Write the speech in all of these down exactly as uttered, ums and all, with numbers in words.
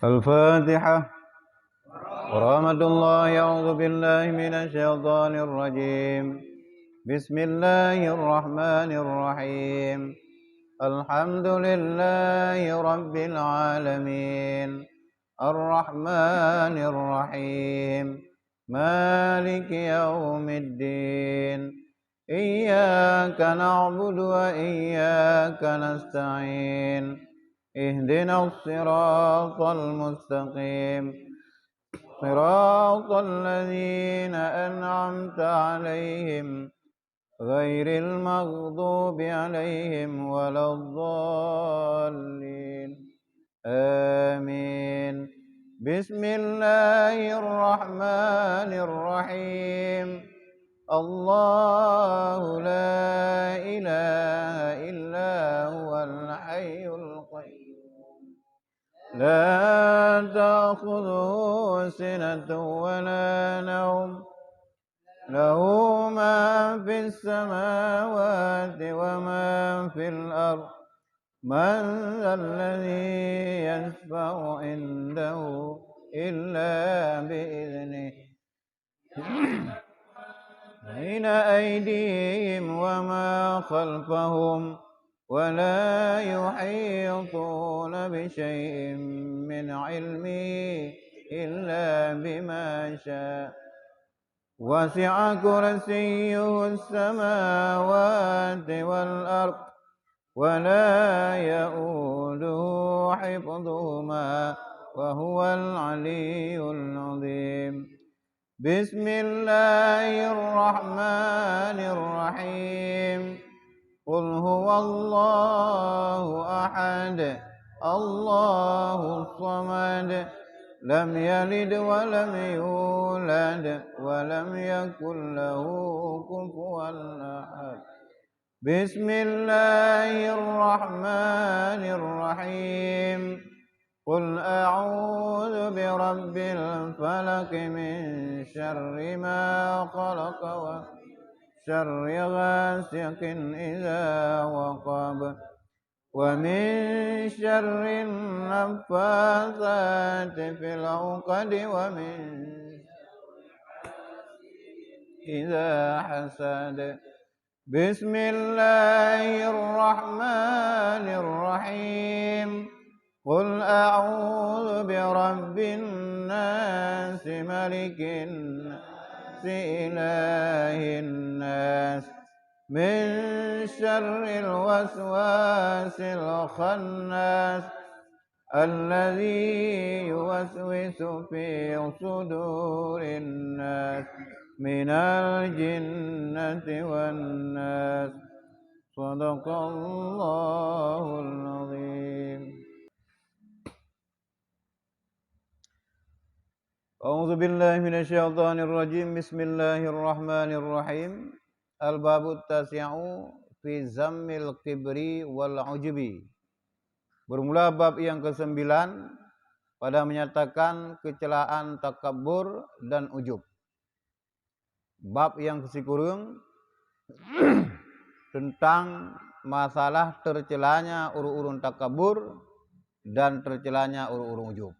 الفاتحة. ورحمة الله. أعوذ بالله من الشيطان الرجيم. بسم الله الرحمن الرحيم. الحمد لله رب العالمين. الرحمن الرحيم. مالك يوم الدين. إياك نعبد وإياك نستعين. اهدنا الصراط المستقيم. صراط الذين أنعمت عليهم غير المغضوب عليهم ولا الضالين. آمين. بسم الله الرحمن الرحيم. الله لا إله إلا هو الحي القيوم. لا تأخذه سنة ولا نوم. له ما في السماوات وما في الأرض. من ذا الذي يشفع عنده إلا بإذنه. بين أيديهم وما خلفهم. ولا يحيطون بشيء من علمه إلا بما شاء. وسع كرسيه السماوات والأرض. ولا يؤوده حفظهما وهو العلي العظيم. بسم الله الرحمن الرحيم. قل هو الله أحد. الله الصمد. لم يلد ولم يولد ولم يكن له كفوا أحد. بسم الله الرحمن الرحيم. قل أعوذ برب الفلق. من شر ما خلق ومن شر غاسق إذا وقب. ومن شر النفاثات في العقد ومن إذا حسد. بسم الله الرحمن الرحيم. قل أعوذ برب الناس، ملك الناس، إله الناس، من شر الوسواس الخناس، الذي يوسوس في صدور الناس، من الجنة والناس. صدق الله العظيم. أعوذ بالله من الشيطان الرجيم. بسم الله الرحمن الرحيم. الباب التاسع في ذم الكبر والعجب. Bermula bab yang kesembilan pada menyatakan kecelaan takabur dan ujub. Bab nyang sikureueng teuntang masalah teucelanya ureuëng-ureuëng takabur dan teucelanya ureuëng-ureuëng ujub.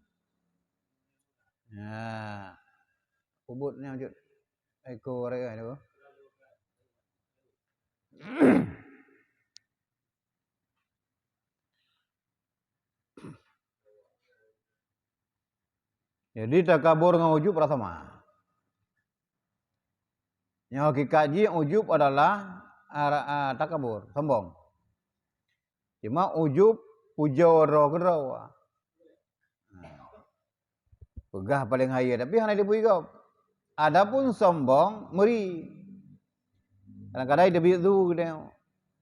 Nah, ubit nyan jeuet iko raya tu. Jadi takabur ngon ujub rasa sama. Nyang hakikat jih ujub adalah ara-, a, takabur, sombong. Cuma ujub pujoe droe keudroe. Peugah paleng hayeu, tapi hana jipeugob. Adapun sombong meuri. Kadang-kadang teubiet su geutanyoe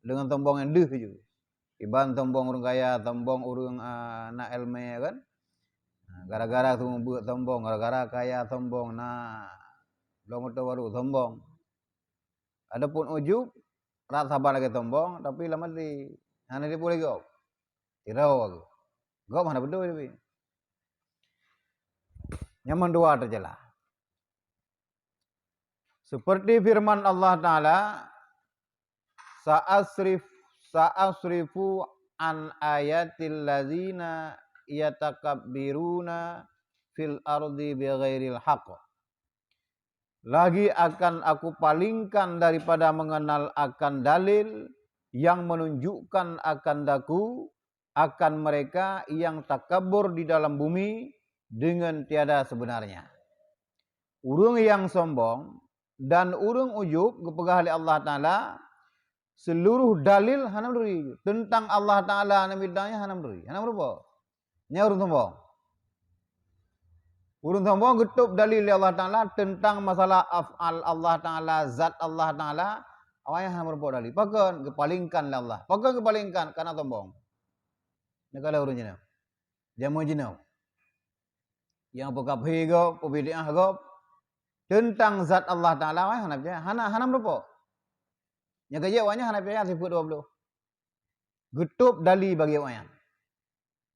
deungon sombong nyang deuh ju. Iban sombong ureuëng kaya, sombong ureuëng, a, na iéleumé kan. Gara-gara seumeubeuet sombong, gara-gara kaya sombong, na bloe moto baru sombong. Adapun ujub, rasa saban lagée sombong, tapi lam até hana jipeugob. Sidroe gob hana beutôi tapi. Nyang mandua teucela. Seperti firman Allah Ta'ala, "Sa'asrif-, sa'asrifu an ayatil ladzina yatakabbiruna fil ardi bighairil haqq. Lagi akan Aku palingkan daripada mengenal akan dalil yang menunjukkan akan Aku, akan mereka yang takabur di dalam bumi dengan tiada sebenarnya. Ureuëng nyang sombong dan ureuëng ujub, geupeugah lé Allah Taala, seluruh dalil hana meuturi. Teuntang Allah Taala nyang bidang nyan hana meuturi, hana meurumpok. Nyan ureuëng sombong. Ureuëng sombong geutôb dalil lé Allah Taala teuntang masalah af'al Allah Taala, zat Allah Taala, awaknyan hana meurumpok dalil. Pakon? Geupalingkan lé Allah. Pakon geupalingkan? Karena sombong. Nyan ka lheueh ureuëng jinoe. Jameun jinoe. Nyang peukafé gob, peubid'ah gob, teuntang zat Allah Taala, awaknyan hana peucaya, hana, hana meurumpok. Nyang keujeuet awaknyan hana peucaya sifeuet dua ploh. Geutôb dalil bagi awaknyan.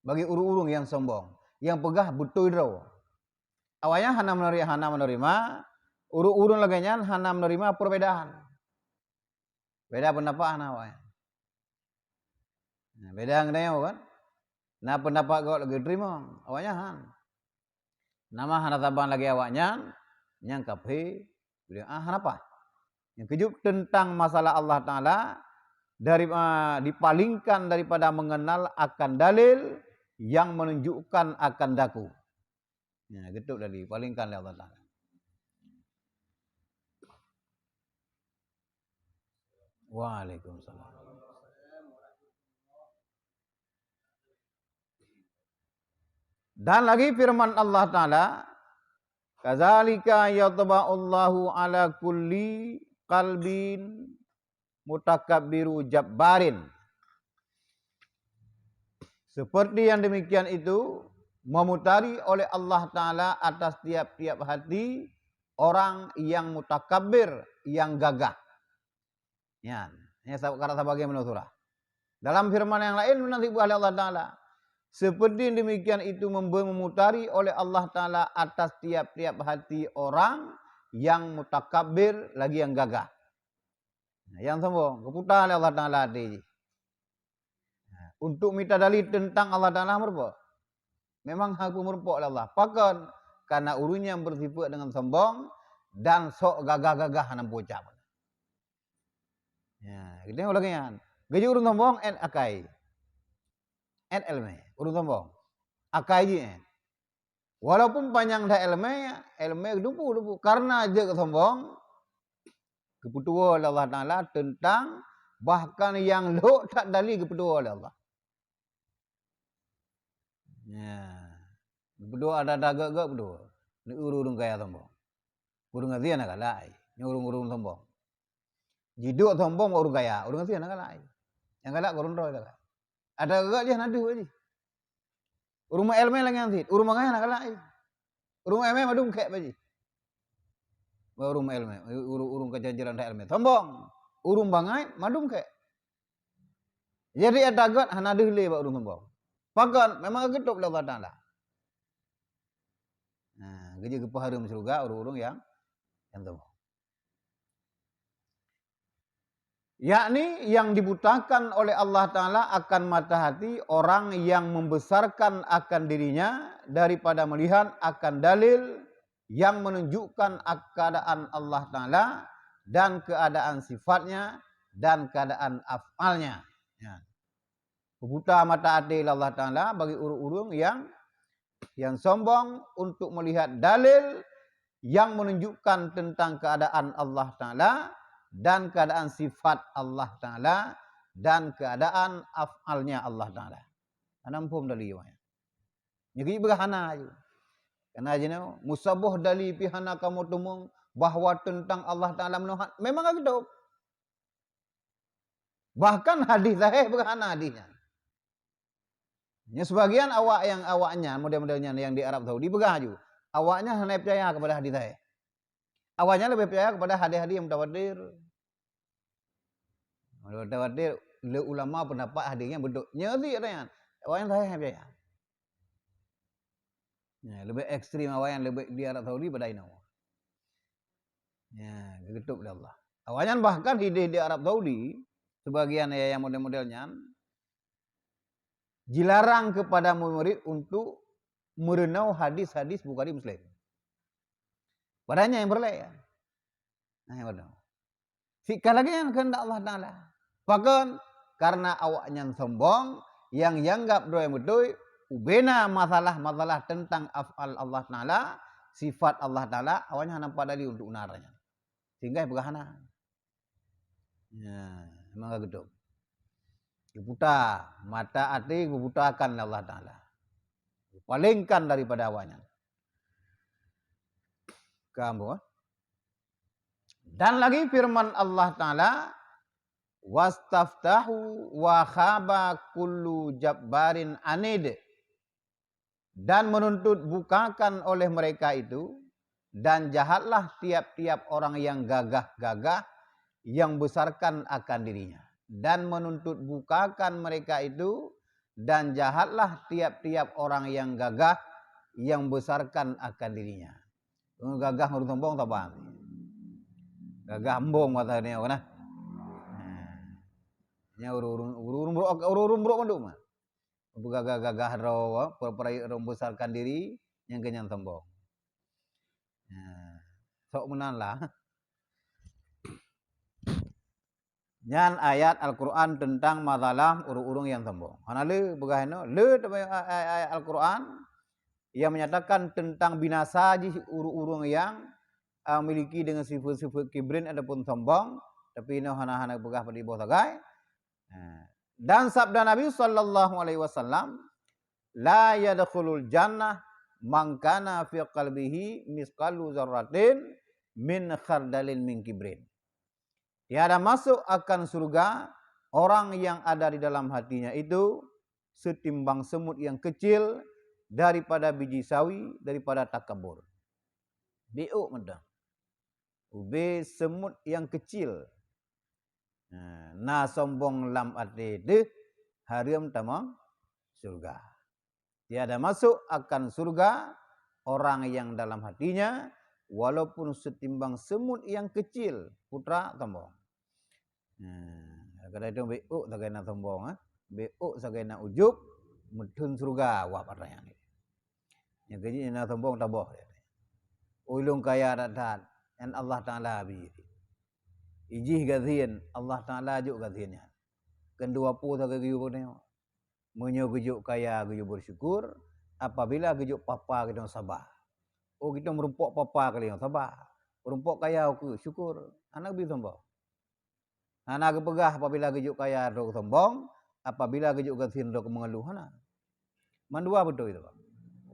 Bagi ureuëng-ureuëng nyang sombong, nyang peugah beutôi droe. Awaknyan hana meuneri-, hana meuneurimong, ureuëng-ureuëng lagée nyan hana meuneurimong perbedaan. Beda peundapat hana awaknyan. Nah, beda ngon tanyoe kan? Na peundapat gob lagée teurimong, awaknyan han. Nama hana saban lagée awaknyan, nyang kafé, ah, hana paih. Nyang keujeuet teuntang masalah Allah Taala dari, ah, dipalingkan daripada mengenal akan dalil yang menunjukkan akan Aku. Ya, geutôb tadi, palingkan lé Allah Taala. Waalaikumsalam. Dan lagi firman Allah Taala, "Kadzalika yatba'ullahu ala kulli qalbin mutakabbiru jabbarin." Seperti yang demikian itu memutari oleh Allah Taala atas tiap-tiap hati orang yang mutakabir, yang gagah. Nyan, nyan sab-, kata sabagian meunan surah. Dalam firman yang lain meunan sibuah lé Allah Taala, seperti demikian itu membe-, memutari oleh Allah Taala atas tiap-tiap hati orang yang mutakabir, lagi yang gagah. Nah, nyang sombong, geuputa lé Allah Taala até jih. Nah, untuk mita dalil teuntang Allah Taala meurumpok. Memang hana meurumpok lé Allah. Pakon? Karena ureuëng nyang bersifat dengan sombong dan sok gagah-gagah hana meuucap. Ya, kita tengok lagée nyan. Geujok ureuëng sombong, 'et akai. 'Et iéleumé, ureuëng sombong. Akai jih 'et. Walaupun panyang that iéleumé, iéleumé dumpu-dumpu. Karena jeuet sombong, geupeutuwoe lé Allah Taala teuntang bahkan nyang lhok that dalil geupeutuwoe lé Allah. Ya. Geupeutuwoe ada-ada gét-gét peutuwoe. Ni ureuëng-ureuëng kaya sombong. Ureuëng azian galak ai, nyoe ureuëng-ureuëng sombong. Jiduek sombong bak ureuëng kaya, ureuëng azian galak ai. Nyang galak ureuëng droe galak. Ada gét jih hana deuh bak jih. Ureuëng meuiéleumé lagée nyan cit, ureuëng bangai hana galak jih. Ureuëng meuiéleumé mandum khek bak jih. Bak ureuëng meuiéleumé, ureuëng, ureuëng keujanjiran that iéleumé. Sombong. Ureuëng bangai mandum khek. Jadi ata gét hana deuh lé bak ureuëng sombong. Pakon? Memang geutôb lé Allah Taala. Nah, geujeuet geupeuhareuem syeuruga ureuëng-ureuëng nyang, nyang sombong. Yakni yang dibutakan oleh Allah Taala akan mata hati orang yang membesarkan akan dirinya daripada melihat akan dalil yang menunjukkan ak-, keadaan Allah Taala dan keadaan sifatnya dan keadaan af'alnya. Ya. Geubuta mata até lé Allah Taala bagi ureuëng-ureuëng nyang, nyang sombong untuk melihat dalil yang menunjukkan tentang keadaan Allah Taala dan keadaan sifat Allah Taala dan keadaan af'alnya Allah Taala. Hana muphom dalil nyan. Nyang keuji peugah hana aju. Karena jinoe musaboh dalil pih hana kamoe teumeung bahwa teuntang Allah Taala meunohat. Memang ka geutôb. Bahkan hadis sahih peugah hana hadis nyan. Nyoe sebagian awak nyang, awak nyan, model-model nyan nyang di Arab Saudi peugah aju. Awak nyan hana peucaya kepada hadis sahih. Awak nyan leubeh peucaya kepada hadis-hadis nyang mutawatir. Mutawatir, lé ulama pendapat hadis nyan beutôi. Nyoe cit nyan. Awak nyan sahih peucaya. Ya, leubeh ekstrem awak nyan leubeh di Arab Saudi pada inoe. Ya, geutôb lé Allah. Awak nyan bahkan hideh di Arab Saudi, sebagian ya, yang model-model nyan, Jilarang kepada murid untuk meureunoe hadis-hadis Bukhari Muslim. Padahai nyan nyang peureulée. Nah, nyang peureulée. Sikalah lagée nyan keuheundak Allah Taala. Pakon? Karena awaknyan sombong, nyang jianggab droe nyang beutôi, ubena masalah-masalah teuntang af'al Allah Taala, sifat Allah Taala, awaknyan hana nampak dalil untuk na nyan. Sehingga peugah hana. Ya, memang ka geudong. Geuputa, mata até geuputakan lé Allah Taala. Palengkan daripada awaknyan. Ka ambong, eh? Dan lagi firman Allah Taala, "Wastaftahu wa khaba kullu jabbarin anid." Dan menuntut bukakan oleh mereka itu, dan jahatlah tiap-tiap orang yang gagah-gagah yang besarkan akan dirinya. Dan menuntut bukakan mereka itu, dan jahatlah tiap-tiap orang yang gagah yang besarkan akan dirinya. Ureuëng gagah ngon ureuëng sombong saban. Gagah embong masa nyoe kan. Nah. Nya ureuëng-ureuëng, ureuëng-ureuëng brok, ureuëng-ureuëng brok mandum. Beugagah-gagah droe, pura-pura ureuëng besarkan diri, nyang keu nyan sombong. Nah, sok meunan lah. Nyan ayat Al-Quran teuntang masalah ureuëng-ureuëng nyang sombong. Hana lé peugah inoe, lé teuma ayat-ayat Al-Quran yang menyatakan teuntang binasa jih ureuëng-ureuëng nyang, a, miliki dengan sifat-sifat kibrin ataupun sombong, tapi inoe hana-hana peugah padub boh sagai. Ha. Dan sabda Nabi sallallahu alaihi wasallam, "La yadkhulul jannah man kana fi qalbihi misqalu dzarratin min khardalin min kibrin." Tiada masuk akan surga orang yang ada di dalam hatinya itu setimbang semut yang kecil daripada biji sawi, daripada takabur. Biôk meudah. Ubé semut nyang keucil. Nah, na sombong lam até deuh, hareuem tamong syeuruga. Tiada masuk akan syeuruga orang yang dalam hatinya, walaupun setimbang semut yang kecil, putra sombong. Nah, kadang-kadang biôk sagai na sombong, eh. Biôk sagai na ujub, meutheun syeuruga wak pada nyang ni. Nyang keujeuet na sombong taboh. Ulôn kaya that-that, nyan Allah Taala bri. Ijih gasien, Allah Taala jok gasien nyan. Keudua po sagai geuyue beuneuh. Meunyoe geujok kaya geuyue bersyukur, apabila geujok papa geutong saba. Oh, geutong meurumpok papa kali nyang saba. Meurumpok kaya ukeue syukur. Hana geubri sombong. Hana geupeugah apabila geujok kaya droe sombong, apabila geujok gasien droe meugeuluh, hana. Mandua beutôi itu.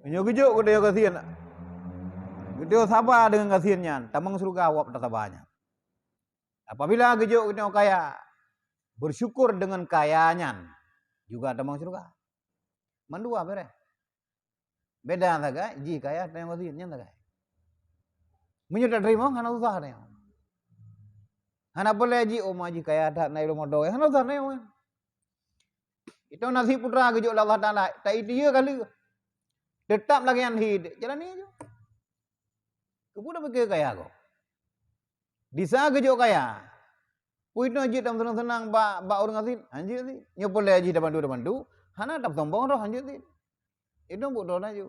Meunyoe geujok geutanyoe gasien, geutanyoe saba deungon gasien nyan, tamong syeuruga wak tasaba nyan. Apabila geujok geutanyoe kaya, bersyukur deungon kaya nyan, juga tamong syeuruga. Mandua beureh. Beda sagai, jih kaya tamong gasien, nyan sagai. Meunyoe tateurimong, hana susah tanyoe. Hana peureulée jih, oh, ma jih kaya that, na ilmu doe, hana susah tanyoe. Itu nasib putra geujok lé Allah Taala, ta-itia ka lheueh. Teutap lagée nyan hi, jalani ju. Keupeue tapike kaya gob? Disa geujok kaya. Peue inoe jeuet tam seunang-seunang bak, bak ureuëng gasien? Hanjeuet sit. Nyoe peureulée jih tabantu-tabantu, hana tapeusombong roh, hanjeuet sit. Idong buet droe laju.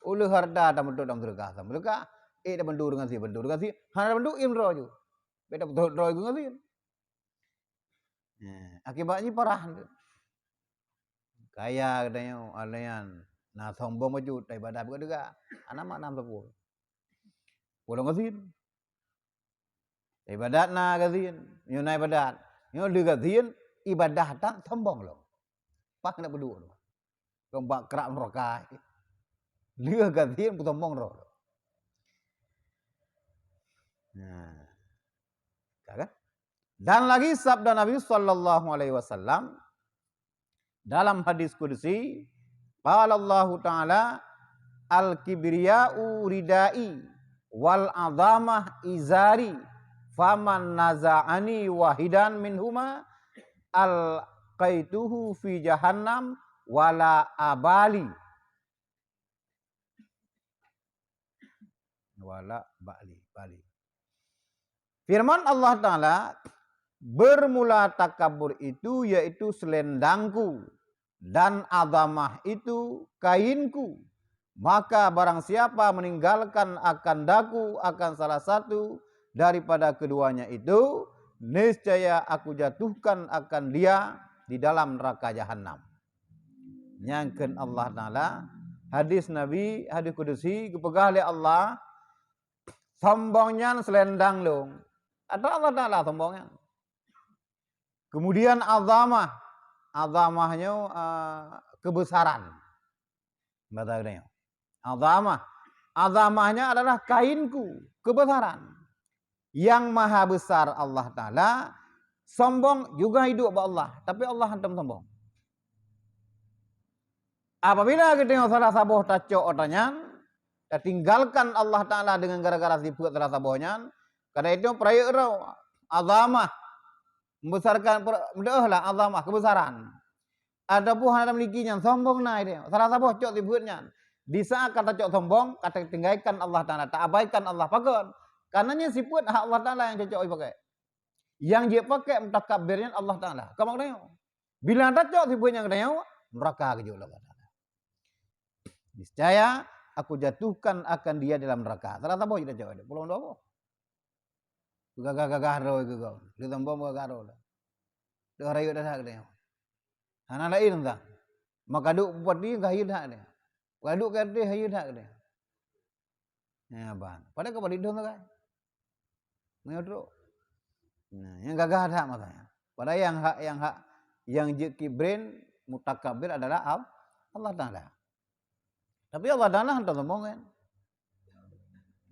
Uleh harta tameudok lam syeuruga, lam syeuruga. Eh, tabantu ureuëng gasien, bantu ureuëng gasien. Hana tabantu, iem droe ju. Bék tapeudok droe ureuëng gasien. Nah, akibat jih parah. Kaya geutanyoe, aleuyan na sombong bacut, ta ibadah beugeudeugah. Hana makna sapeue. Ulôn gasien. Ibadat na gasien, nyoe na ibadat. Nyoe lheueh gasien, ibadah that sombong lom. Paih na peuduek lom. Keu bak krak neuraka. Lheueh gasien peusombong droe. Nah. Ka kan? Dan lagi sabda Nabi sallallahu alaihi wasallam, dalam hadis qudsi, qala Allahu Ta'ala, "Al-kibriya'u ridai, wal azamah izari, faman naza'ani wahidan minhuma, alqaituhu fi jahannam, wala abali." Wala bali, bali. Firman Allah Ta'ala, "Bermula takabur itu yaitu selendangku, dan azamah itu kainku. Maka barang siapa meninggalkan akan daku akan salah satu daripada keduanya itu, niscaya aku jatuhkan akan dia di dalam neraka jahanam. Nyang kheun Allah Taala, hadis Nabi, hadis kudusi, geupeugah lé Allah, sombong nyan seulendang lôn. Ata Allah Taala sombong nyan. Kemudian azamah, azamah nyoe, eh, kebesaran. Bahasa geutanyoe. Azamah. Azamahnya adalah kainku, kebesaran. Yang Maha Besar Allah Taala, sombong juga hidup bak Allah, tapi Allah hantom sombong. Apabila geutanyoe salah saboh tacok ata nyan, tatinggalkan Allah Taala dengan gara-gara sifat salah saboh nyan, kada itu perayek roh, azamah, membesarkan per-, meudoh lah azamah, kebesaran. Ataupun hana tamiliki nyan, sombong na idéh. Salah saboh cok sifat nyan. Di saat ka tacok sombong, ka tatinggalkan Allah Taala, taabaikan Allah. Pakon? Karena nyan sifat hak Allah Taala nyang cocok ipakai. Nyang jipakai mutakabbir nyan Allah Taala. Ka mak geutanyoe. Bila tacok sifat nyang geutanyoe, neraka geujok lé Allah Taala. Niscaya aku jatuhkan akan dia dalam neraka. Salah saboh cit tacok, pulang dua boh. Gagah-gagah droe geugoe. Lé sombong gagah droe. Deuh rayeuk that geutanyoe. Hana laén teuntang. Maka duek bupati ka hayeu that geutanyoe. Ka duek K R T hayeu that geutanyoe. Ya, ban. Padahai ka balik dong sagai. Meunyoe trok. Nah, nyang gagah that masa nyan. Padahai nyang hak, nyang hak, nyang jeuet kibrin, mutakabbir adalah Al-, Allah Taala. Tapi Allah Taala hantom sombong kan.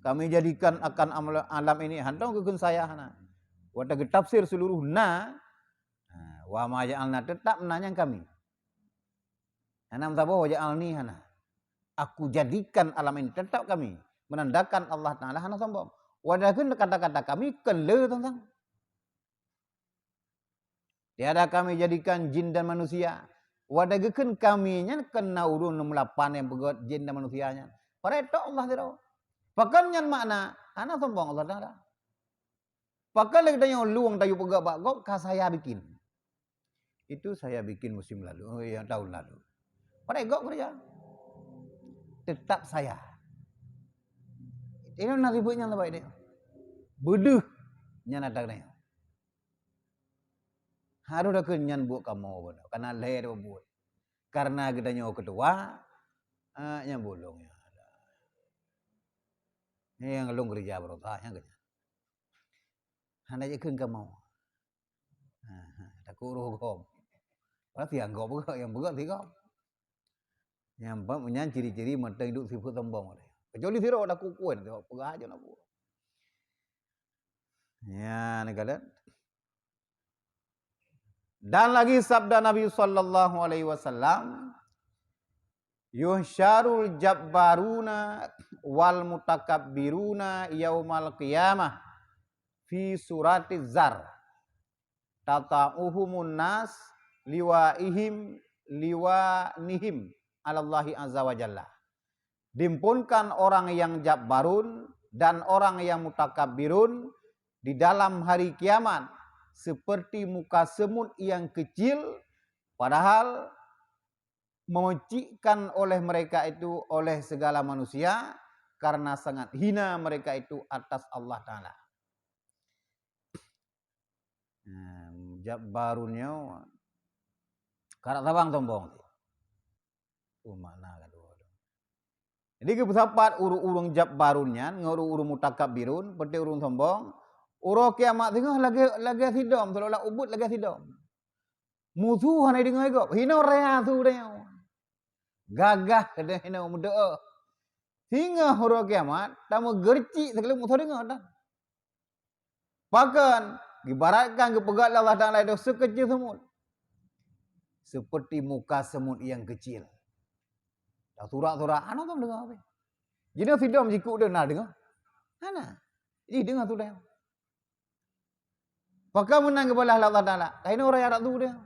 Kami jadikan akan amal-, alam ini hantom geukheun saya hana. Watée geutafsir seluruh na, ha, wa ma ja'alna, tetap na nyang kami. Hana meusaboh wa ja'alni hana. Aku jadikan alam ini tetap kami, menandakan Allah Taala hana sombong. Padahai kata-kata kami kon lé teuntang. Tiada kami jadikan jin dan manusia. Watée geukheun kami nyan kon na ureuëng nomor lapan nyang peugét jin dan manusia nyan. Padahai tok Allah sidroe. Pakon nyan makna hana sombong Allah Taala. Pakon lé geutanyoe lueng tayue peugah bak gob ka saya bikin. Itu saya bikin musim lalu, oh ya, tahun lalu. Padahai gob keureuja. Tetap saya. Ini na sifat nyang leubeh deh. Beudeuh nyan ata geutanyoe. Harôh takheun nyan buet kamoe beuna, kana lhée buet. Karena geutanyoe ketua, ah, nyang bolong nyan. Nyang lôn keureuja beurota nyang keunyan. Hana jikheun kamoe. Ha, ha, takot roh gob. Padahai siang gob beugok nyang beugok sigob. Nyang bab nyan ciri-ciri mantong hidup sifeuet sombong. Kecuali sidroe takot kuen, sidroe peugah aja nak buet. Ya, neukalon. Dan lagi sabda Nabi sallallahu alaihi wasallam, "Yuhsyarul jabbaruna wal mutakabbiruna yaumal qiyamah fi surati zar. Tata'uhumun nas liwaihim liwanihim alallahi azza wa jalla." Diimpunkan orang yang jabbarun dan orang yang mutakabbirun di dalam hari kiamat seperti muka semut yang kecil, padahal memecikkan oleh mereka itu oleh segala manusia karena sangat hina mereka itu atas Allah Taala. Nah, jabbarun nyoe karak tabang sombong. Oh, makna kedua tu. Jadi geupeusapat ureuëng-ureuëng jabbarun nyan ngon ureuëng-ureuëng mutakabbirun, peureuté ureuëng sombong, uroe kiamat singoh lagée, lagée sidom, seolah-olah ubit lagée sidom. Musoh hana deungoe gob, hinoe raya su tanyoe. Gagah keudeh hinoe meudoa. Singoh uroe kiamat, tameugeurcik sikeuleum musoh deungoe tan. Pakon? Ibaratkan geupeugah lé Allah Taala itu sekecil semut. Seperti muka semut yang kecil. Dah surak-surak, hana tom deungoe apa. Jadi sidom jikuk deungoe, deungoe. Hana. Ih, deungoe tu dah. Pakon meunan geubalah lé Allah Taala? Kainoe raya rak tu deungoe.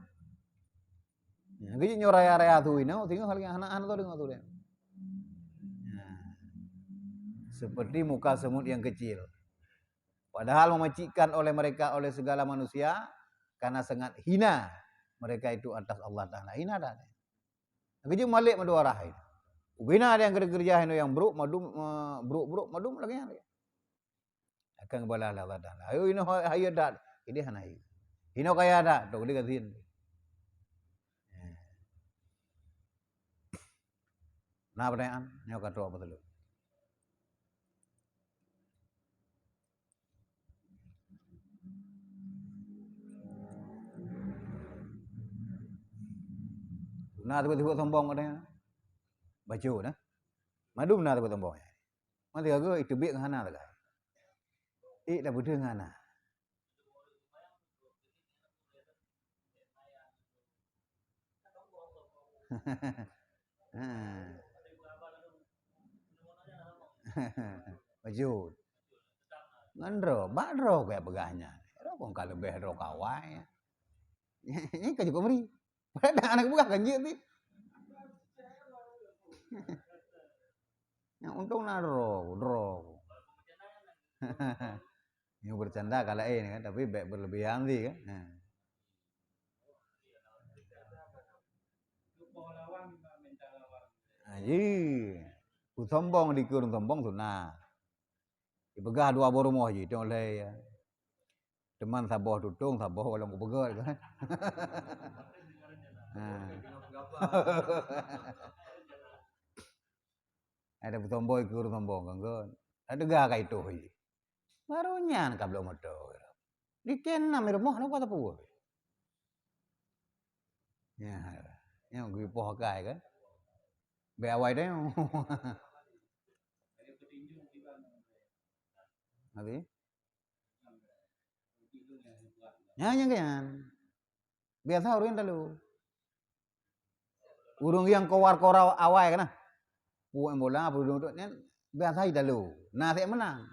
Ya, keujiek nyoe raya-raya tu inoe, singoh lagi hana, hana tu deungoe tu deungoe. Ya. Seperti muka semut yang kecil. Padahal memecikkan oleh mereka, oleh segala manusia, karena sangat hina mereka itu atas Allah Taala. Hina dah. Geujeuet malek meudua arah hai. Ubena ada nyang keureuja hai nyang brok madum, eh, brok-brok madum lagèe nyan. Akan geubalah lé Allah Taala. Ayo inoe hai, hai that. Idéh hana hai. Inoe kaya that, tu dia kasihan. Na pertanyaan? Nyoe ka trok apa telu. Na teubiet-teubiet sombong katanya. Bacut, nah. Madum na teubiet sombong. Mati gaga, eh, teubiet ngon hana sagai. Eh, dah beudeuh ngon hana. Ha. Bacut. Ngon droe, bak droe keu peugah nyan. Droe kon ka leubeh droe kawai. Nyan ka jeuet keu meuri. Padahai aneuk peugah kan jeuet sih. Nyang untông na droe, droe. Nyoe bercanda ka laén kan, tapi bèk berlebihan sih kan. Ha. Nah, ji. Peusombong dikeue ureueng sombong sunat. Ipeugah dua boh rumoh jih, teuh lhèe ya. Teuma saboh tutong, saboh walong kupeugöt kan. Ha. Ada peusombong dikeue ureueng sombong kan, kan. Ada teuga ka itoh jih. Baru nyan ka bloe moto. Di keunan rumoh, lalu ka teupeu. Ya, nyang geupoh akai kan. Bèk awai teuh. Habis? Nyan, nyan, nyan. Biasa ureueng talu. Ureueng nyang kowar-kora awai kana. Puek bola, pudong tu nyan biasa talu. Na sép meunang.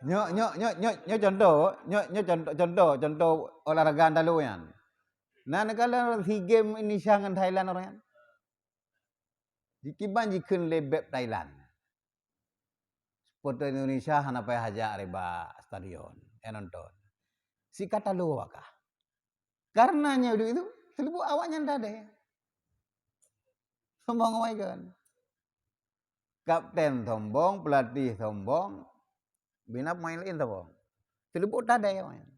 Nyoe, nyoe, nyoe, nyoe, nyoe contoh, nyoe, nyoe contoh, contoh, contoh olahraga talu nyan. Na neugara SEA Games Indonesia ngon Thailand orang nyan. Jikiban jikheun lé bèk Thailand. Supporter Indonesia hana payah jak ribak stadion, eh, nonton. Sika talu awak kah. Karena nyoe duek itu, teuleubu awak nyan tadai. Sombong awai kan. Kapten sombong, pelatih sombong, bina pemain lain sombong. Teuleubu tadai awak nyan.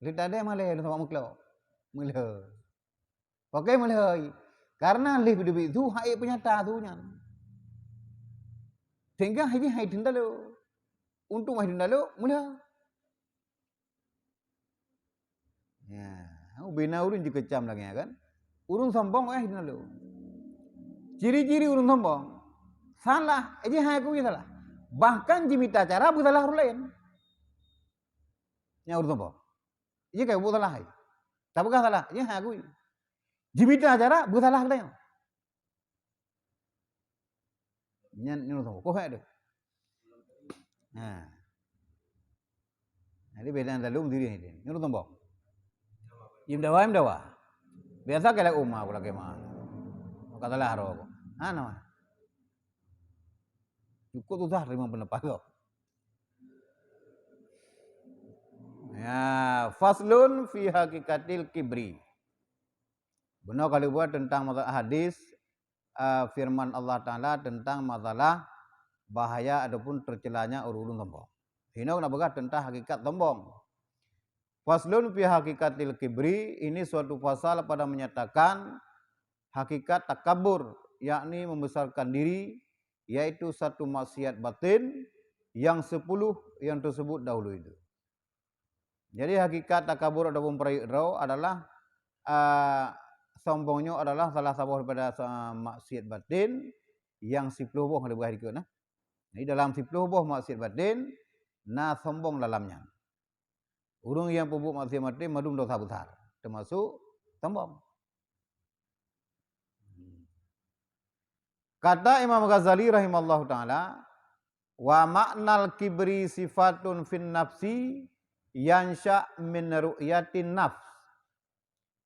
Lheueh tadai malèe lôn sabab meuklok. Meulhö. Pakon meulhö? Karena lheueh beudeuh su hai peunyata su nyan. Sehingga hai jih hai teundalo. Untông hai teundalo, meulhö. Ya, ubena ureueng jikeucam lagèe nyan kan. Ureueng sombong hai teundalo. Ciri-ciri ureueng sombong. Salah, hai jih hai akui salah. Bahkan jimita cara beusalah ureueng laén. Nyang ureueng sombong. Iya kan buet salah hai. Tapeugah salah, iya hai akui. Jimita cara beusalah geutanyoe. Nyan, nyan ureueng sombong. Koh hai tu. Ha. Jadi beda dalam diri ini. Nyan ureueng sombong. Im dawa, im dawa. Biasa kalau uma aku lagi mah. Maka salah roh aku. Ha nama? Cukup susah terima pendapat kau. Ya, faslun fi haqiqatil kibri. Bunoe ka lheueh buet teuntang masalah hadis, eh, firman Allah Taala teuntang masalah bahaya ataupun teucelanya ureueng sombong. Hinoe na peugah teuntang hakikat sombong. Faslun fi haqiqatil kibri, ini suatu pasal pada menyatakan hakikat takabur, yakni membesarkan diri, yaitu satu maksiat batin yang sepuluh yang tersebut dahulu itu. Jadi hakikat takabur ataupun peurayeuk droe adalah, ah, sombong nyoe adalah salah saboh daripada sa-, maksiat batin yang siploh boh leubeh dikeue nah. Jadi dalam siploh boh maksiat batin na sombong dalam nyan. Ureueng nyang peubuet maksiat batin mandum dosa besar, teumasuk sombong. Kata Imam Ghazali rahimahullahu taala, "Wa ma'nal kibri sifatun fin nafsi yansya min ru'yatin nafs.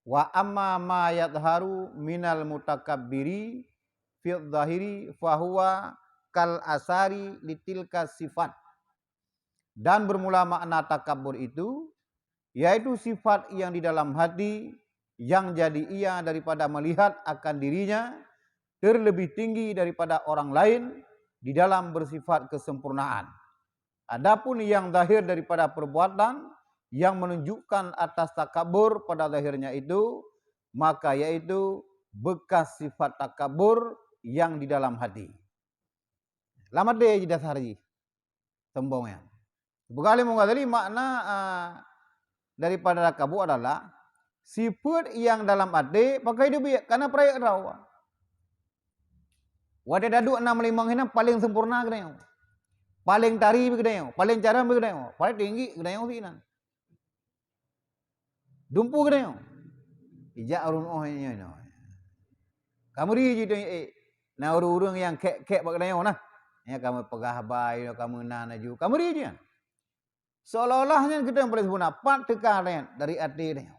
Wa amma ma yadharu minal mutakabbiri fi dhahiri fahuwa kal asari litilka sifat." Dan bermula makna takabur itu, yaitu sifat yang di dalam hati yang jadi ia daripada melihat akan dirinya terlebih tinggi daripada orang lain di dalam bersifat kesempurnaan. Adapun yang zahir daripada perbuatan yang menunjukkan atas takabur pada zahirnya itu, maka yaitu bekas sifat takabur yang di dalam hati. Lam até jih dasar jih sombong nyan. Peugah lé Imam Ghazali makna, a, daripada takabur adalah sifat yang dalam até pakai teubiet, karena peurayeuk droe. Watée taduek na meulimong hinan paleng sempurna geutanyoe. Paleng tari bak geutanyoe, paleng carông bak geutanyoe, paleng tinggi geutanyoe sinan. Dumpeue geutanyoe. Ijak ureuëng oh nyoe nyoe. Ka meuri jih tanyoe, eh, na ureuëng-ureuëng nyang khek-khek bak geutanyoe nah. Nyang ka meupeugah haba, ka meunan laju. Ka meuri jih nyan. Seolah-olah nyan geutanyoe paléng sempurna, pat teuka nyan dari até tanyoe.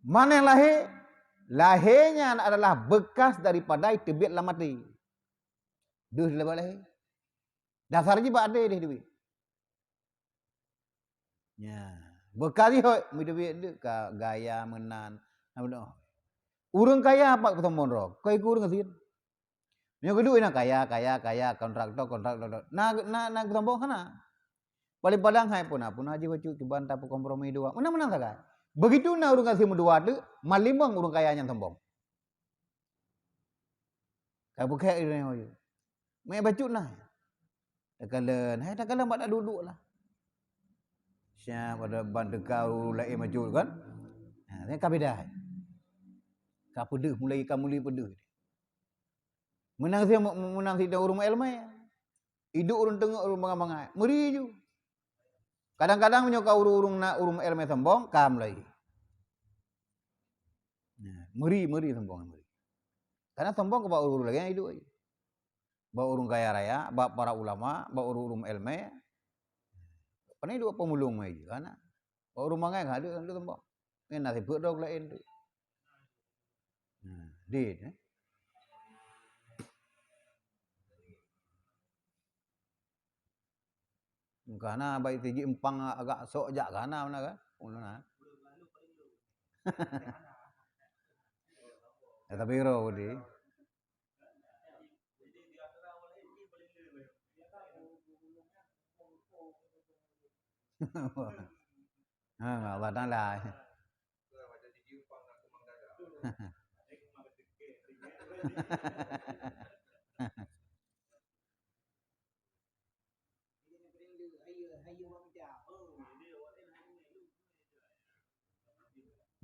Maneng lahé, lahé nyan adalah bekas daripada teubiet lam até. Deuh dilaba lahé. Dasar jih bak até deh teubiet. Nya, beukali hot meuteubiet deuek ka gaya meunan. Ureuëng kaya pat peusombong droe, kon keu ureuëng gasien. Meunyoe geuduek na kaya, kaya, kaya, kontraktor, kontraktor. Na, na, na peusombong hana. Paling padang hai puna, puna jih bacut cuba enta peukompromi dua. Meunan-meunan sagai. Begitu na ureuëng gasien meudua teuk, malimong ureuëng kaya nyang sombong. Ka bukek di nyoe. Mé bacut nah. Takalon, hai takalon bak duek-duek lah. Siap ada ban teuka ureuëng laén bacut kan. Ha, nyan ka beda hai. Ka peudeuh mulai ka mulai peudeuh. Meunan si meunan si ureuëng ilmu. Iduek ureuëng teungoh ureuëng bangai-bangai. Meuri ju. Kadang-kadang meunyoe ka ureuëng-ureuëng na ureuëng ilmu sombong, ka mulai. Nah, meuri, meuri sombong, meuri. Karena sombong keu bak ureuëng lagée nyan iduek. Bak ureuëng kaya raya, bak para ulama, bak ureuëng-ureuëng ilmu. Pane iduek pemulung mai jih, kan? Bak ureuëng bangai ka deuek, deuek sombong. Nyan nasib peuet droe laén tu. Nah, dit, eh. Kana baik tiji empang agak sok jak kana mana kan? Ulun na. Ya, tapi ro di. Ha, Allah Taala.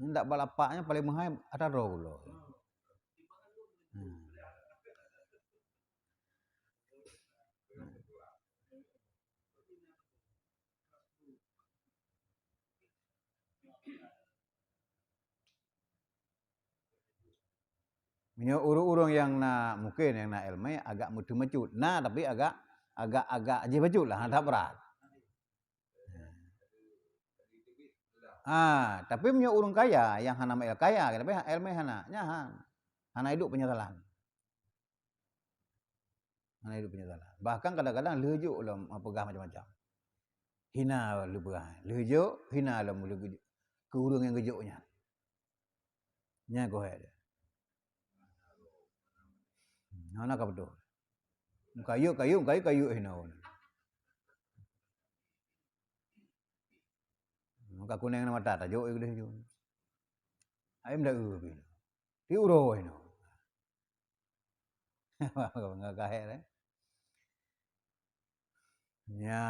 Ndak balapaknya paling meuhai ata droe ulo. Hmm. Meunyoe ureuëng-ureuëng nyang na, mungken nyang na ilmu agak meuteumacut. Na, tapi agak, agak, agak jih bacut lah, that brat. Ah, tapi meunyoe ureuëng kaya nyang hana meuil kaya, tapi ilmu hana, nyan hana iduek penyesalan. Hana iduek penyesalan. Bahkan kadang-kadang leujok lom peugah macam-macam. Hina leupeugah, leujok, hina lom leujok keu ureuëng nyang geujok nyan. Nyan keuh hai dia. Hana ka beutôi. Kayok, kayok, kayok, kayok hina. Maka kuneng na mata tajok keudeh ju. Ayam dah eu pih. Ti uroe hina. Ngagahek, eh. Ya.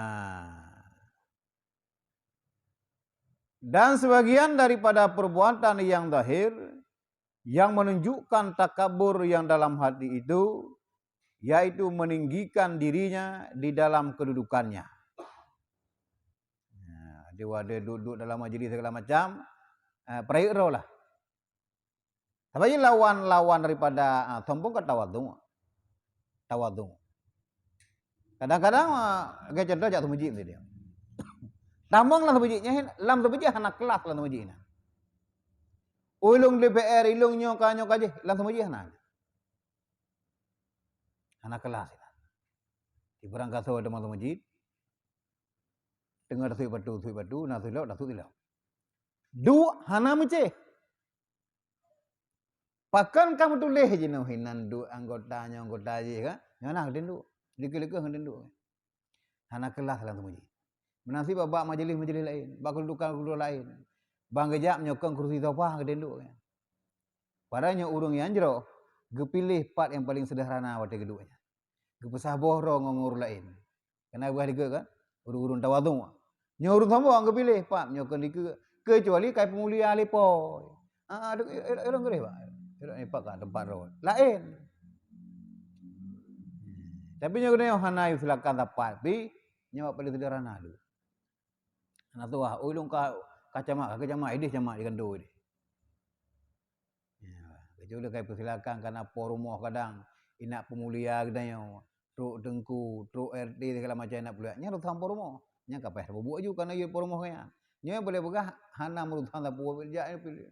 Dan sebagian daripada perbuatan yang zahir yang menunjukkan takabur yang dalam hati itu, yaitu meninggikan dirinya di dalam kedudukannya. Ya, dia ada duduk dalam majlis segala macam, eh, peurayeuk droe lah. Tapi lawan-lawan daripada, ah, sombong kan tawadhu. Tawadhu. Kadang-kadang, ah, lagée contoh jak seumeujid tadi. Tamong lam seumeujid nyan, lam seumeujid hana kelas lam seumeujid nyan. Ulung D P R, ulung nyoe ka, nyoe ka jih, lam seumeujid hana. Hana kelas. Di barang kasoe teuma seumeujid, Teungoh tasui batu, sui batu, na sui lok, tasui lok. Duek hana meucéh. Pakon ka meutuléh jinoe hinan duek anggota nyoe anggota jih kan? Nyoe na geutinduk. Likot-likot geutinduk. Hana kelas lam teumeuji. Meunasib bak majelis-majelis laén, bak keuludukan-keuludukan laén. Ban geujak meunyoe kon kursi sofa geutinduk kan? Padahai nyoe ureuëng nyang jroh geupiléh pat nyang paleng seudeurhana watée geuduek nyan. Geupeusaboh droe ngon ureuëng laén. Kana beuh likot kan? Ureuëng-ureuëng tawadhu. Nyoe ureuëng sombong geupiléh pat nyoe kon likot, keucuali kai peumulia lé po. Ah, ah, elok, elok, elok geuréh, Pak. Elok ni pat ka teumpat droe. Laén. Tapi nyoe geutanyoe hana yue silakan sapat pi nyoe paleng seudeurhana dulu. Hana tuah, oi lôn ka, ka camat, ka camat, ideh camat di kandô ideh. Ya, kecuali kai peusilakan kana po rumoh kadang, inak peumulia geutanyoe, trok teungku, trok R T segala macam inak peumulia. Nyan urusan po rumoh. Nyan ka payah tapubuet aju kana yue po rumoh nyan. Nyoe boleh peugah hana meurusan sapeue jak nyoe piléh.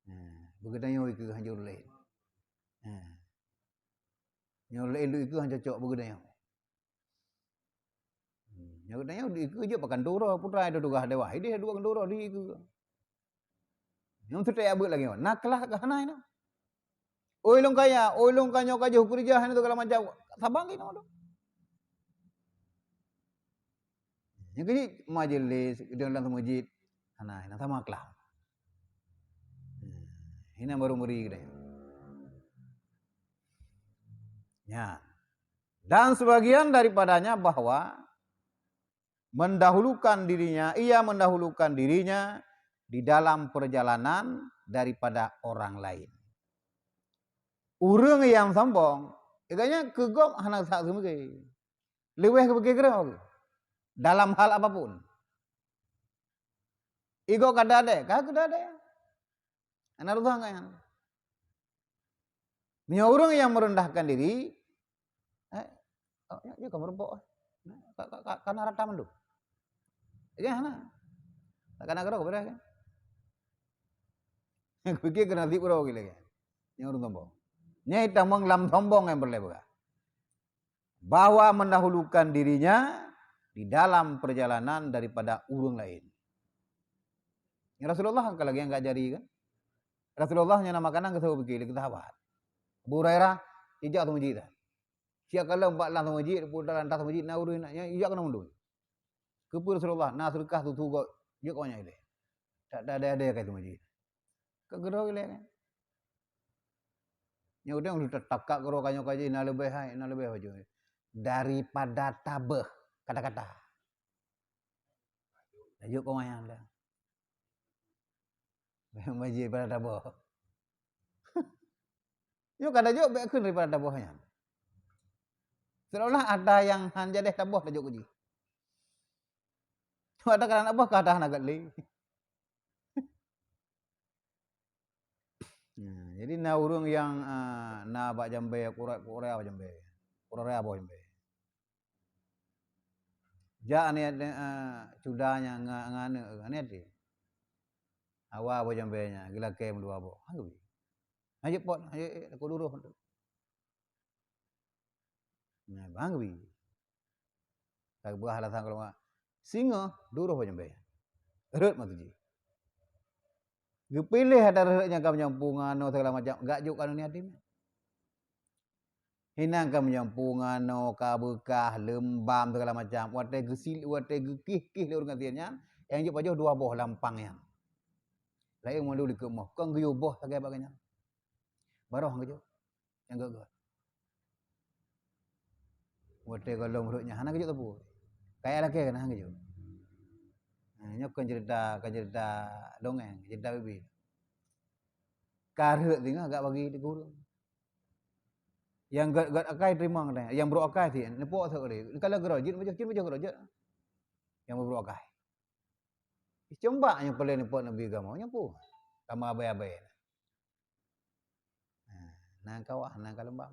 Ha, beugeudang nyoe ikeu hanjeuet laén. Ha. Nyoe laén duek ikeu han cocok beugeudang nyoe. Hmm, nyoe geutanyoe di keue jeuet pakan duro putra itu tugaih dewa. Ideh dua duro di keue. Nyang teutek abeuet lagée nyoe. Na kelas ka hana inoe. Oi lôn kaya, oi lôn ka nyoe ka jeuet keureuja hana segala macam. Saban keu inoe tu. Nyang keuji majelis deungon lam masjid hana, hana sama kelas. Hmm, hina baru meuri geutanyoe. Ya. Dan sebagian daripadanya bahwa mendahulukan dirinya, ia mendahulukan dirinya di dalam perjalanan daripada orang lain. Ureuëng nyang sombong, agaknya keu gob hana sak seumeugé. Leubeh geupike keudroe dalam hal apapun. Igoe ka dadek, ka keudadek. Hana urusan ngon nyan. Meunyoe ureuëng nyang meurendahkan diri, eh, oh, nyoe, nyoe ka meurumpok, eh. Ka, ka, ka, ka na rata mandum. Jadi hana. Ka na keudroe beureh kan? Pikir keuneuk sip keudroe lagée nyan. Nyoe ureuëng sombong. Nyan tamong lam sombong nyang peureulée peugah. Bahwa mendahulukan dirinya di dalam perjalanan daripada ureuëng laén. Ya Rasulullah kan lagée nyang ka jadi kan? Rasulullah nyang na makanan geusaboh pike lé keu sahabat. Abu Hurairah, ijak teumeujid dah. Siap kalon bak lam teumeujid, pun dalam tas teumeujid na ureuëng nak nyan, ijak keunoe mandum. Keupeue Rasulullah, na seudeukah tutu gob, jeuet keu awaknyan ilée. Tak ada, ada, ada kai teumeujid. Ka keudroe ilée kan? Nyoe udang lôn takak keudroe ka nyoe ka jih na leubeh hai, na leubeh baju. Daripada tabeuh kata-kata. Laju keu wayang dah. Bajée daripada tabeuh. Nyoe ka laju bék kheun daripada tabeuh nyan. Seolah-olah ada nyang han jadeh tabeuh laju keu jih. Cuma ada kadang tabeuh ka dah na gét lé. Nah, jadi na ureuëng nyang, ah, na bak jambée, kurek-kurek bak jambée. Kurek-kurek bak jambée. Jak aneuk, eh, cuda nyan ngon, ngon aneuk, aneuk teuh. Hawa boh jambée nyan, geulakée meudua boh. Han geubi. Han jeuet pot, han jeuet, eh, takot duroh tu. Nyan, han geubi. Ka geupeugah alasan keuluwarga. Singoh, duroh boh jambée. Rhot mata jih. Geupiléh ata rhot nyang ka meujampu ngon anoe segala macam, gak jok keu aneuk nyan. Hinan ka meujampu ngon anoe, ka beukah, leumbam segala macam. Watée geusil-, watée geukih-kih lé ureuëng gasien nyan, nyang jeuet pajoh dua boh lampang nyan. Laén mandum likot moh, kon geuyue boh sagai bak geuh nyan. Baroh han geujok. Nyang gét-gét. Watée gohlom rhot nyan hana geujok teupeu. Kaya lakée keunan han geujok. Ha, nyoe kon cerita, kon cerita dongeng, cerita bibi. Ka rhot singoh gak bagi di gureueng. Nyang gét-gét akai teurimong deh, nyang brok akai sih, neupok sok deh. Kalau geurojit, macam cit macam geurojit. Nyang brok akai. Ih, combak nyang peuleueh neupok Nabi kamoe, nyan peue? Kamoe abai-abai. Nah, nan kawah, nan ka leumbam.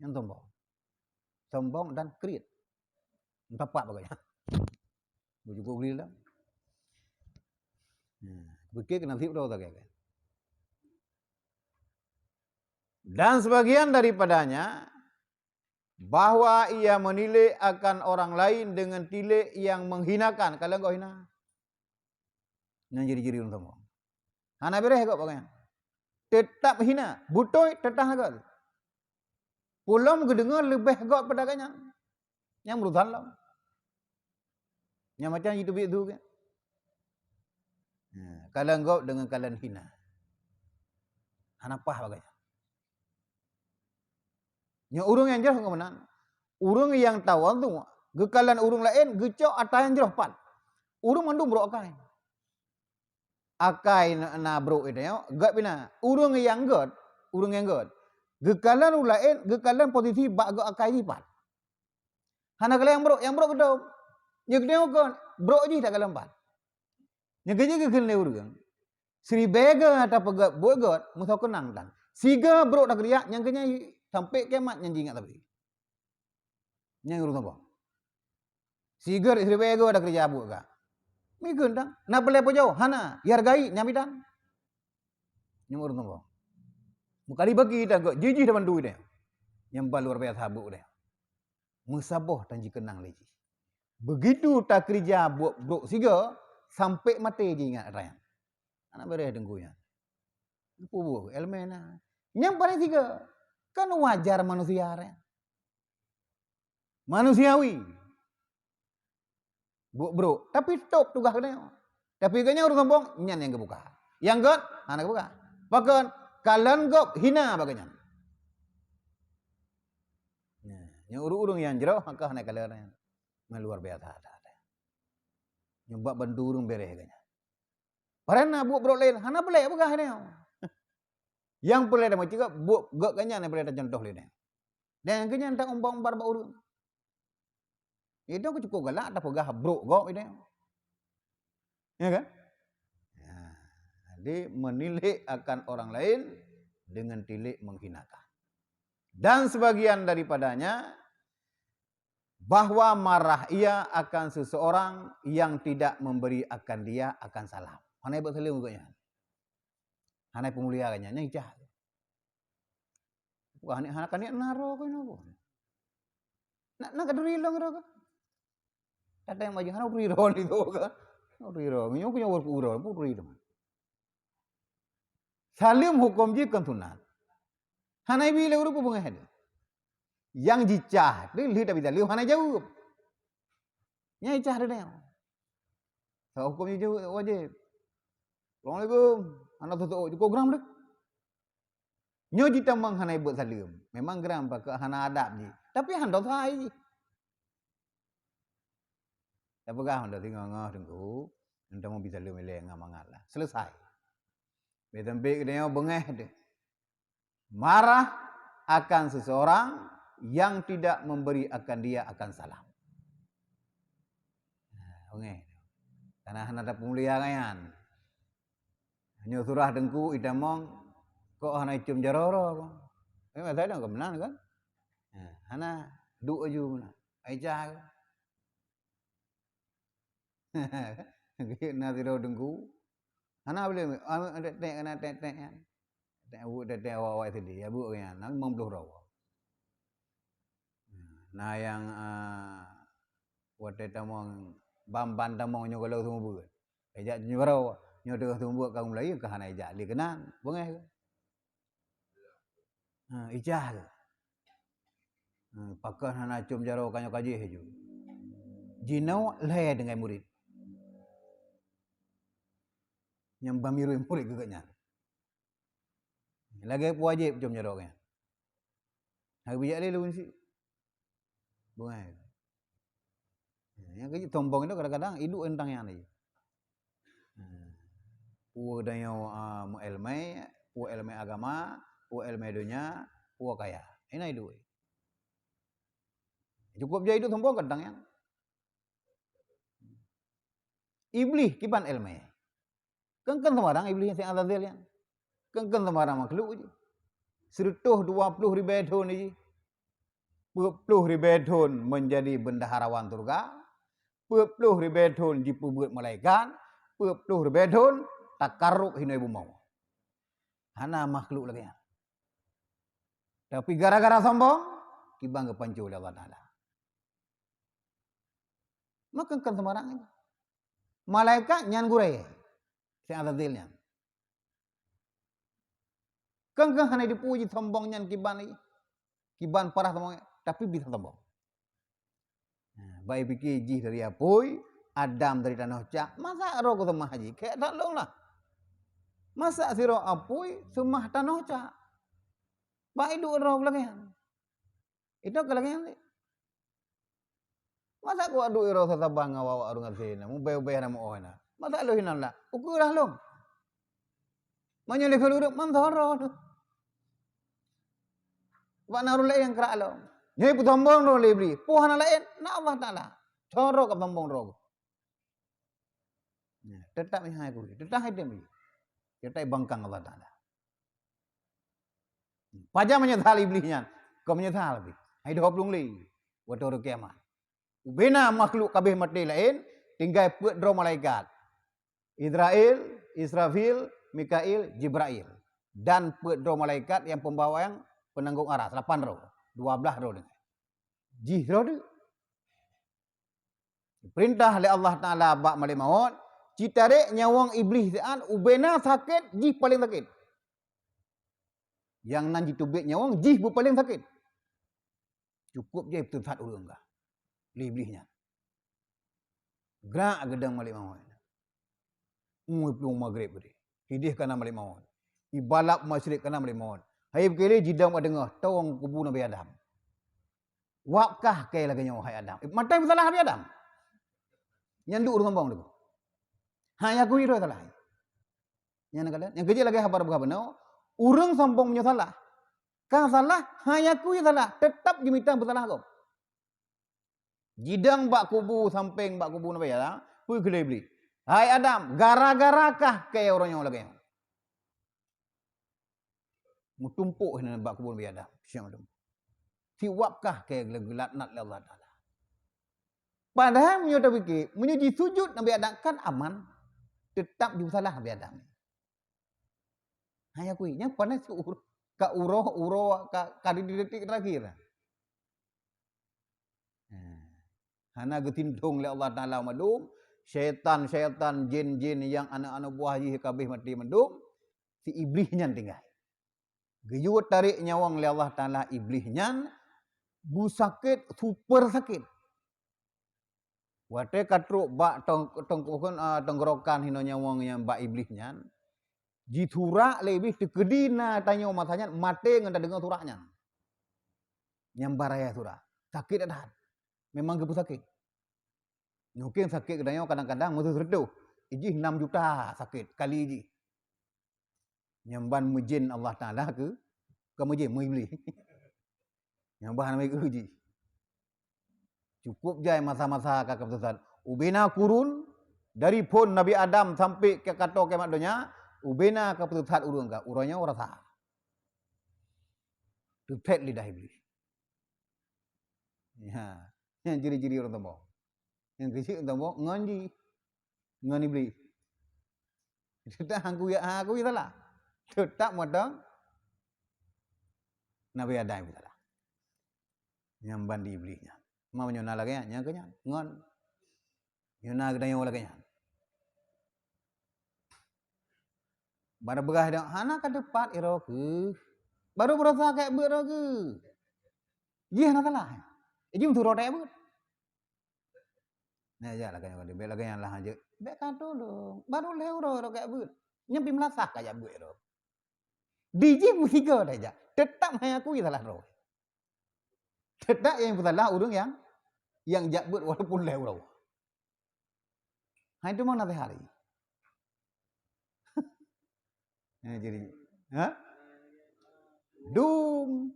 Nyang sombong. Sombong dan kriet. Meusapat bagai nyan. Beujukuk kriet dah. Nah, pikir keunan sip droe sagai kan. Dan sebagian daripadanya bahwa ia menilik akan orang lain dengan tilik yang menghinakan. Kalon gob hina. Nyan jiri-jiri ureuëng sombong. Hana beres gob bagian. Tetap hina, beutôi teutah gob. Pulom geudeungoe leubeh gob pada gobnyan. Nyang meurusan lom. Nyang macam jiteubiet tu kan. Nah, kalon gob deungon kalon hina. Hana paih bagian. Nyoe ureuëng nyang jroh keumeunang. Ureuëng nyang tawadhu, geukalon ureuëng laén, geucok atra nyang jroh pat. Ureuëng mandum brok akai. Akai na, na brok itu nyoe, gét pina. Ureuëng nyang gét, ureuëng nyang gét. Geukalon ureuëng laén, geukalon posisi bak gét akai jih pat. Hana kalon nyang brok, nyang brok geudong. Nyang geudong kon, brok jih takalon pat. Nyang keujeuet geukheun lé ureuëng. Siribée gét tapeugét buet gét, meusaboh keunang tan. Sigoe brok takeurija, nyang keunyan sampai kiamat nyan jingat sabe. Nyang ureuëng sombong. Sigoe siribée gét takeurija buet gét. Mikheun tan, na peulée pujoe, hana, ihargai, nyan bidan. Nyang ureuëng sombong. Mukali bagi tan gét, jijih tabantu deh. Nyang ba luar biasa buet deh. Meusaboh tan jikeunang lé jih. Begitu takeurija buet brok sigoe, sampai maté jingat atra nyan. Hana beres teungku nyan. Peue buet ilmu na. Nyang paléng sigoe. Kan wajar manusia nyan. Manusiawi. Buet brok. Tapi stop tugaih geutanyoe. Tapi geutanyoe ureuëng sombong, nyan nyang geubuka. Nyang gét, hana geubuka. Pakon, kalon gob hina bak geuhnyan. Nah, nyang ureuëng-ureuëng nyang jroh, maka hana kalon nyan. Luar biasa. Nyoe bak bantu ureuëng beres geuhnyan. Padahai na buet brok laén, hana peulée peugah nyoe. Nyang peulée tameucegah, buet gét geuhnyan nyang peulée tacontoh lé nyoe. Dan geuhnyan ta umbang-umbar bak ureuëng. Itu cukup galak tapeugah brok gob itu. Ya kan? Ya, jadi menilik akan orang lain dengan tilik menghinakan. Dan sebagian daripadanya bahwa marah ia akan seseorang yang tidak memberi akan dia akan salam. Hana buet saleuem geuhnyan. Hana peumulia geuhnyan, nyan icah. Wah, ni hana kaniet na ro keunoe. Nak, nak kaduri long ro ka? Ada yang maju hana duri ro ni tu ka. Duri ro, nyoe punya urut ro, duri ro. Saleuem huköm jih kon sunat. Hana ibi lé ureuëng peue beungéh deh. Nyang jicah, lheueh tabi saleuem hana jaweueb. Nyang jicah deh. Sa huköm jih wajéb. Assalamualaikum. Hana tutoe, jukuk gram deh. Nyoe jitamong hana ibuet saleuem. Memang gram pakon hana adab jih. Tapi hana dosa jih. Tapeugah mantong singoh-ngoh teungku, enteuk meubi saleuem ilée ngon mangat lah. Selesai. Bèk sampai geutanyoe beungéh deh. Marah akan seseorang yang tidak memberi akan dia akan salam. Nah, beungéh. Karena hana tapeumulia nyan. Nyoe surah teungku itamong kok hana icôm jaroe-roe. Eh, masa dong keumeunang kan? Nah, hana duek aju meunan. Ai cah. Geuh na sidroe teungku. Hana boleh, ah, tek-tek, kena tek-tek nyan. Tek buet tek-tek awak-awak sideh, ya buet nyan, na limong ploh droe. Na nyang, ah, watèe tamong, ban-ban tamong nyoe gohlom seumeubeuet. Ijak nyoe baroe, nyoe teungoh seumeubeuet ka mulai ka hana ijak lé keunan, beungéh. Ha, ijak. Hmm, pakon hana com jaroe ka nyoe ka jih aju. Jinoe lhèe deungon murit. Nyang ban mireuh murit geuh nyan. Lagèe peu wajéb com jaroe nyan. Hana bijak lé lôn sit. Beungéh. Nyang keu sombong itu kadang-kadang iduek teuntang nyan lé. Hmm. Peue tanyoe, ah, meu'ilmai, peue ilmai agama, peue ilmai donya, peue kaya. Ina iduek. Cukup jai itu sombong kadang nyan. Iblih kiban ilmai. Kon-kon seubarang Iblih nyang Azazil nyan. Kon-kon seubarang makhluk jih. Sireutoh dua ploh ribèe thôn jih. Peuet ploh ribèe thôn meunjadi bendaharawan syeuruga. Peuet ploh ribèe thôn jipeubeuet malaikat. Peuet ploh ribèe thôn takarub hinoe bumoe. Hana makhluk lagèe nyan. Tapi gara-gara sombong, kiban geupanco lé Allah Taala. Maka kan sembarang. Malaikat nyan gurée, si Azazil nyan. Keu-keu hana dipuji sombong nyan kiban lagi. Kiban parah sombong, tapi bisa sombong. Nah, baik pikir jih dari apui, Adam dari tanoh cak, masa roh geuseumah jih? Kek that lôn lah. Masa sidroe apui seumah tanoh cak? Baik duek roh lagée nyan. Itu ka lagée nyan. Masa kuat duek roh sasaban ngon awak ureuëng asée na, mubée-ubée na meuoh na. Masa lôn hinan lah, ukeue lah lôn. Meunyoe lé keu lureuek man thoro tu. Bak na ureuëng laén nyang krak lom. Nyoe peusombong droe lé Iblih. Peue hana laén? Na Allah Taala. Thoro ka peusombong droe. Nah, teutap hai kuri, teutap hai dem. Teutap bangkang Allah Taala. Pajan meunyeusal Iblih nyan? Ka meunyeusal pih. Hai dua puluh lé. Watée hari kiamat. Ubena makhluk kabeh maté laén, tinggai peuet droe malaikat. Izrail, Israfil, Mikail, Jibrail. Dan peuet droe malaikat nyang peumbawang peunanggong aras, lapan droe, dua blaih droe deungon. Jih droe deuk. Perintah lé Allah Taala bak malaikat maut, "Ci tarek nyawöng Iblih siat ubena sakét jih paleng sakét." Nyang nan jiteubiet nyawöng jih beupaleng sakét. Cukup jai peuteusat ureuëng kah lé Iblih nyan. Grak geudong malaikat maut. Ngui plueng maghrib tadi. Hideh kana malaikat maut. Ibalap masyrik kana malaikat maut. Hai beukele jidong bak deungoh tong kubu Nabi Adam. Wab kah kee lagée nyoe hai Adam. Eh, maté meusalah Nabi Adam. Nyan duek ureuëng sombong tu. Hai aku itu salah. Nyan kata, nyang keujeuet lagée haba beugah bunoe, ureuëng sombong meunyoe salah. Ka salah, hai aku salah, teutap jimita peusalah gob. Jidong bak kubu sampéng bak kubu Nabi Adam, peue kheun lé Iblih, "Hai Adam, gara-gara kah kee uroe nyoe lagée nyoe?" Meutumpok hinan bak kubu Nabi Adam, siang tu. Siwab kah kee geulaknat lé Allah Taala. Padahai meunyoe tapike, meunyoe jisujut Nabi Adam kan aman, teutap jisalah Nabi Adam. Hai aku, nyang panas ka uroe, ka uroe, ka, ka di detik terakhir. Nah, hana geutintong lé Allah Taala mandum, syaitan-syaitan, jin-jin nyang aneuk-aneuk buah jih kabeh maté mandum, si Iblih nyan tinggai. Geuyue tarek nyawöng lé Allah Taala Iblih nyan, beusakét, super sakét. Watée ka trok bak tong-, tongkohon, a, tenggorokan hinoe nyawöng nyang bak Iblih nyan, jisurak lé Iblih teukeudi na tanyoe masa nyan maté ngon tadeungoe surak nyan. Nyang baraya surak. Sakét that. Memang geupeusakét. Mungken sakét geutanyoe kadang-kadang meuseureutôh, ijih nam juta sakét kali jih. Nyang ban meujén Allah Taala keu, keu meujén, meuiblih. Nyang ban meuiblih jih. Cukup jai masa-masa ka, ka peuteusat. Ubena kurun, dari phon Nabi Adam sampai ka, ka toe kiamat donya, ubena ka peuteusat ureuëng ka, uroe nyoe rasa. Teuphet lidah Iblih. Ya, nyang jiri-jiri ureuëng tombong. Nyang keuchik tombong ngon jih, ngon Iblih. Teutap hangku ya, hangku ya salah. Teutap motong Nabi Adam salah. Nyang ban di Iblih nyan. Ma meunyoe na lagée nyan, nyang keu nyan. Ngon. Nyoe na geutanyoe lagée nyan. Bara beurah dong, hana ka teupat iroe keuh. Baru beurasa kek beuet roh keuh. Jih hana salah. Ijih meuturoe teuh beuet. Nah, ya lagée nyan, bek lagée nyan lah aja. Bek ka tulông. Baru lhée uroe roh kek beuet. Nyang pi meulasah ka jak beuet roh. Di jih meusigoe dah jak. Teutap hai aku salah roh. Teutap nyang peusalah ureuëng nyang, nyang jak beuet walaupun lhée uroe. Hai tu mana teuhari. Eh, jadi, ha? Dum.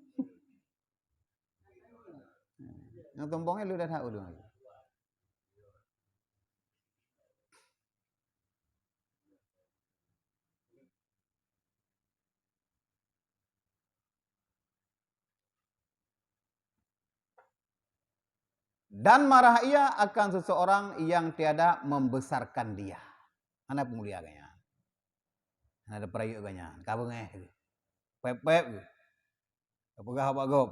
Nyang tombongnya lu dah tahu dum. Dan marah Ia akan seseorang yang tiada membesarkan dia. Hana peumulia geuh nyan. Hana ada peurayeuk geuh nyan. Ka beungéh geuh. Pép-pép geuh. Ka peugah bak gob.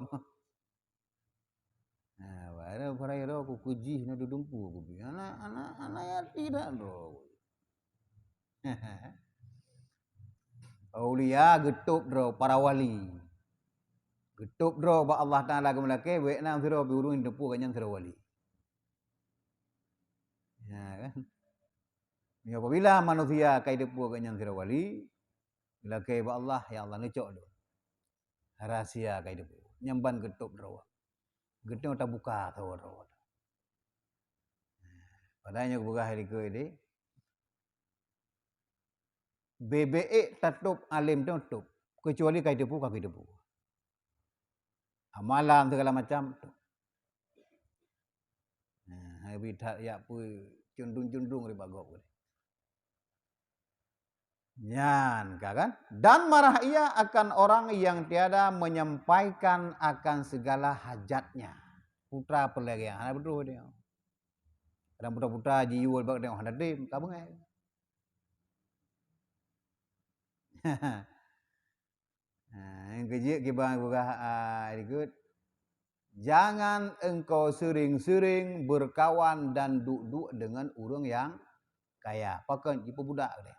Ha, baru perai roh ku kujih na dudumpu ku bi. Anak, anak, anak yati dak droe. Aulia geutôb droe para wali. Geutôb droe bak Allah Taala geumeulakée, bék na sidroe bi ureuëng teupeu gobnyan sidroe wali. Ya kan? Ya, apabila manusia ka jiteupeue gobnyan sidroe wali, geulakée bak Allah, "Ya Allah, neucok lôn. Rahsia ka jiteupeue." Nyan ban geutôb droe. Geutanyoe tabuka saboh droe. Padahai nyoe geupeugah di keue di, beubeuk tatôb além tôb, keucuali ka jiteupeue, ka jiteupeue. Amalan segala macam tôb. Nah, hai bi that yak peue cundung-cundung ribak gob. Nyan ka kan? Dan marah ia akan orang yang tiada menyampaikan akan segala hajatnya. Putra peulagée hana beutôi dia. Kadang putra-putra jiyue bak dia hana dem, ka beungai. Ha, nyang keujeuet kiban peugah, ah, ikut, "Jangan engkau sering-sering berkawan dan duduk dengan ureuëng yang kaya." Pakon jipeubudak deh.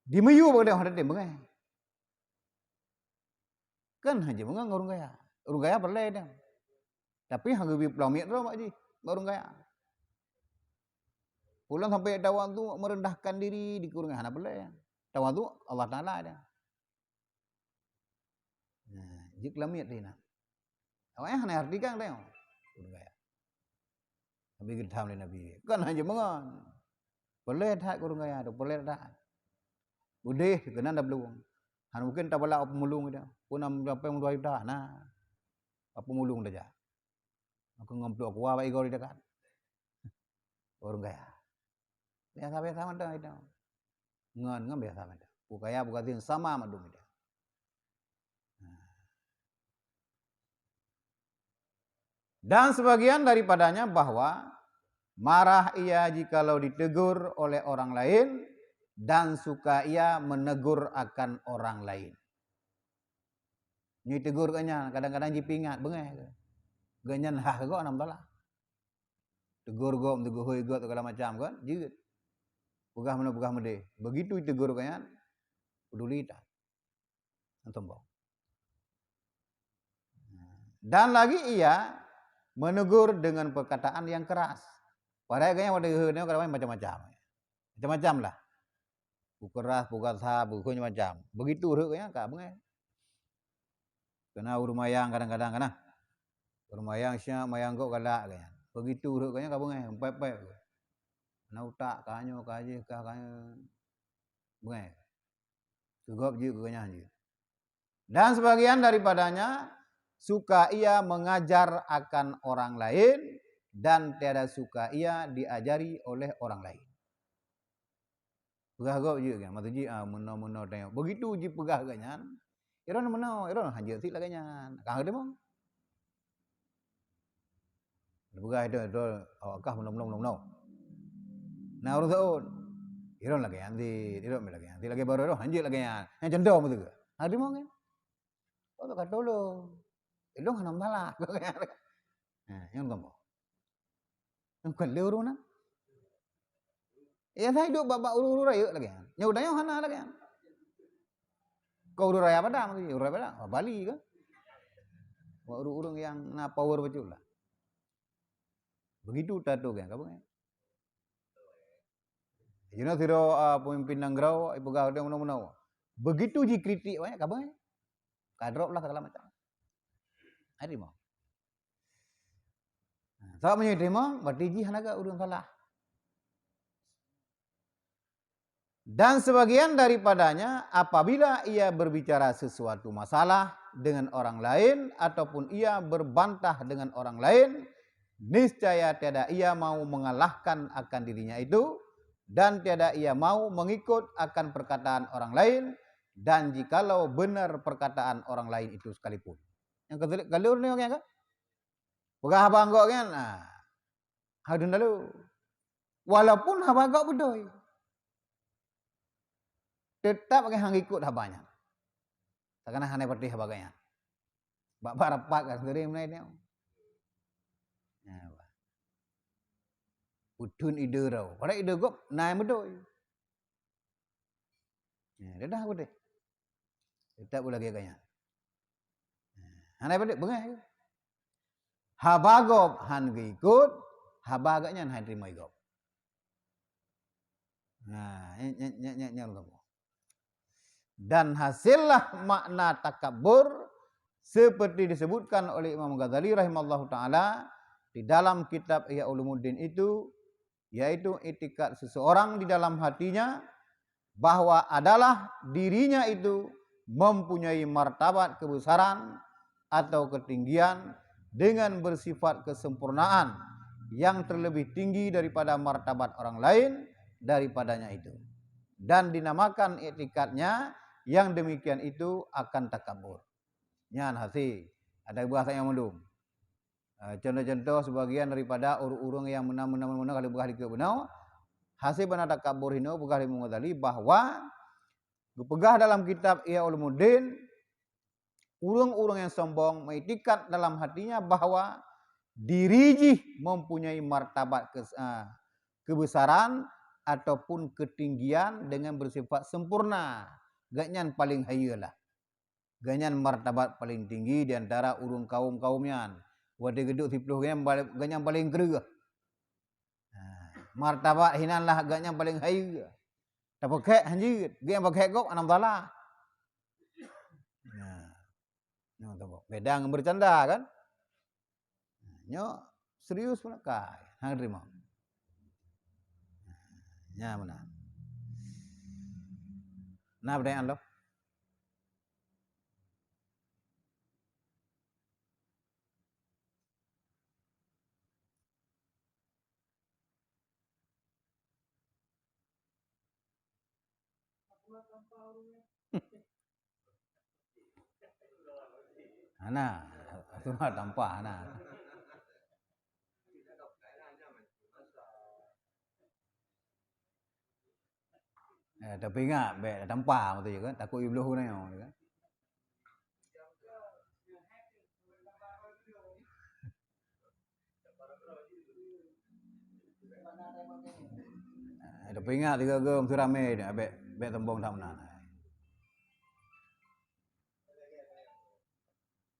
Di miyueb deh hana tem beungai. Kan hana beungai ngon ureuëng kaya. Ureuëng kaya peureulée deh. Tapi hana geubi peulamiet droe bak jih, bak ureuëng kaya. Pulang sampai tawadhu merendahkan diri di ureuëng hana peureulée. Tawadhu Allah Taala deh. Nah, jeuet lamiet deh na. Awaknyan hana artikan deh. Ureuëng kaya. Nabi geutham lé Nabi. Kan hana beungon. Peureulée that ureuëng kaya tu, peureulée that. Udeh keunan dah beulung. Hana mungkin tabalak peumulung dia. Pun am sampai dua juta na. Apa mulung dah jak. Aku ngon pluek kuah bak igoe di dekat. Ureuëng kaya. Biasa-biasa mantong itu. Ngon, ngon biasa mantong. Bukaya bukatin sama mandum itu. Dan sebagian daripadanya bahwa marah ia jikalau ditegur oleh orang lain dan suka ia menegur akan orang lain. Nyoe tegur gobnyan, kadang-kadang jipeuingat beungai. Gobnyan hah gob nam salah. Tegur gob, teugeuhôi gob segala macam kan, jeuet. Peugah meunoe, peugah meudeh. Begitu tegur gobnyan, peduli that. Antom bau. Dan lagi ia menegur dengan perkataan yang keras. Padahai gobnyan watée geuhôi nyoe kadang macam-macam. Macam-macam lah. Peukeras, peugasa, peugeuhôi macam. Begitu rhot gobnyan ka beungai. Kena ureuëng mayang kadang-kadang kana. Ureuëng mayang siap, mayang gob galak gobnyan. Begitu rhot gobnyan ka beungai, empet-empet. Na utak ka nyoe, ka jih, ka, ka nyoe. Beungai. Keugob jeuet keu gobnyan jeuet. Dan sebagian daripadanya suka ia mengajar akan orang lain dan tiada suka ia diajari oleh orang lain. Peugah gob jeuet kan, maksud jih, ah, meunoe-meunoe tanyoe. Begitu jipeugah gobnyan, droeneuh meunoe, droeneuh hanjeuet sit lagée nyan. Ka deungoe. Peugah itu, itu, awak kah meunoe-meunoe, meunoe-meunoe. Nah, ureuëng saut. Droeneuh lagée nyan sit, droeneuh lagée nyan sit, lagée baroe droeneuh hanjeuet lagée nyan. Nyang cundoh meusigo. Ha, deungoe kan? Oh, ka tolong. Ilong hana masalah. Ha, nyang gampang. Nyang keu lé ureuëng nyan. Ya, saya hidup bak, bak ureuëng-ureuëng rayeuk lagée nyan. Nyang udah nyoe hana lagée nyan. Kau ureuëng raya Padang lagi, ureuëng raya Padang. Oh, Bali kan? Bak ureuëng-ureuëng nyang na power bacut lah. Begitu tato kan, ka beungai. Jinoe sidroe, ah, pemimpin nanggroe, ipeugah lagée meunoe-meunoe. Begitu jikritik awaknyan, ka beungai. Ka drop lah segala macam. Hai teurimong. Sabab meunyoe teurimong, berarti jih hana geuh ureuëng salah. Dan sebagian daripadanya, apabila ia berbicara sesuatu masalah dengan orang lain ataupun ia berbantah dengan orang lain, niscaya tiada ia mau mengalahkan akan dirinya itu, dan tiada ia mau mengikut akan perkataan orang lain, dan jikalau benar perkataan orang lain itu sekalipun. Nyang keu galur ni orang kan? Peugah haba anggok kan? Ah. Hadun lalu. Walaupun haba anggok beutôi. Tetap akan hang ikut haba nyan. Takana hana patéh haba gaya. Bak-bak rapat kan sering mulai dia. Thon ide droe. Padahai ide gob na nyang beutôi. Ya, dah, dah beutôi. Tetap lagèe gobnyan. Hana padub beungèh. Haba gob han geuikot, haba gobnyan han teurimong gob. Nah, nyan, nyan, nyan, nyan, nyan. Dan hasillah makna takabur seperti disebutkan oleh Imam Ghazali rahimahullahu taala di dalam kitab Ihya Ulumuddin itu, yaitu itikad seseorang di dalam hatinya bahwa adalah dirinya itu mempunyai martabat kebesaran atau ketinggian dengan bersifat kesempurnaan yang terlebih tinggi daripada martabat orang lain daripadanya itu. Dan dinamakan itikadnya yang demikian itu akan takabur. Nyan hase, ada bahasa nyang mandum. Ah, contoh-contoh sebagian daripada ureueng-ureueng nyang meunan, meunan, meunan, ka lheueh peugah dikeue bunoe, hase bana takabur hinoe peugah lé Imam Ghazali bahwa geupeugah dalam kitab Ihya Ulumuddin, ureueng-ureueng nyang sombong meuitikad dalam hatinya bahwa diri jih mempunyai martabat kes-, ah, kebesaran ataupun ketinggian dengan bersifat sempurna. Gobnyan paleng hayeue lah. Gobnyan martabat paleng tinggi di antara ureueng kawöm-kawöm nyan. Watèe geuduek siplôh gobnyan, gobnyan paleng kreueh. Ha, martabat hinan lah gobnyan paleng hayeue. Tapeugah han jeuet, gobnyan peugah gob hana masalah. Nah, nyoe tapeugah. Beda ngon bercanda kan? Nyoe serius meunan kai, hana teurimong. Nyan meunan. Na peutanyaan lom? Hana, cuma tampa hana. Eh, tapi ingat, bèk tampa beutôi kan, takot ibloh guna nyoe kan. Eh, tapi ingat tiga gom tu ramé dah, bèk, bèk sombong that meunan.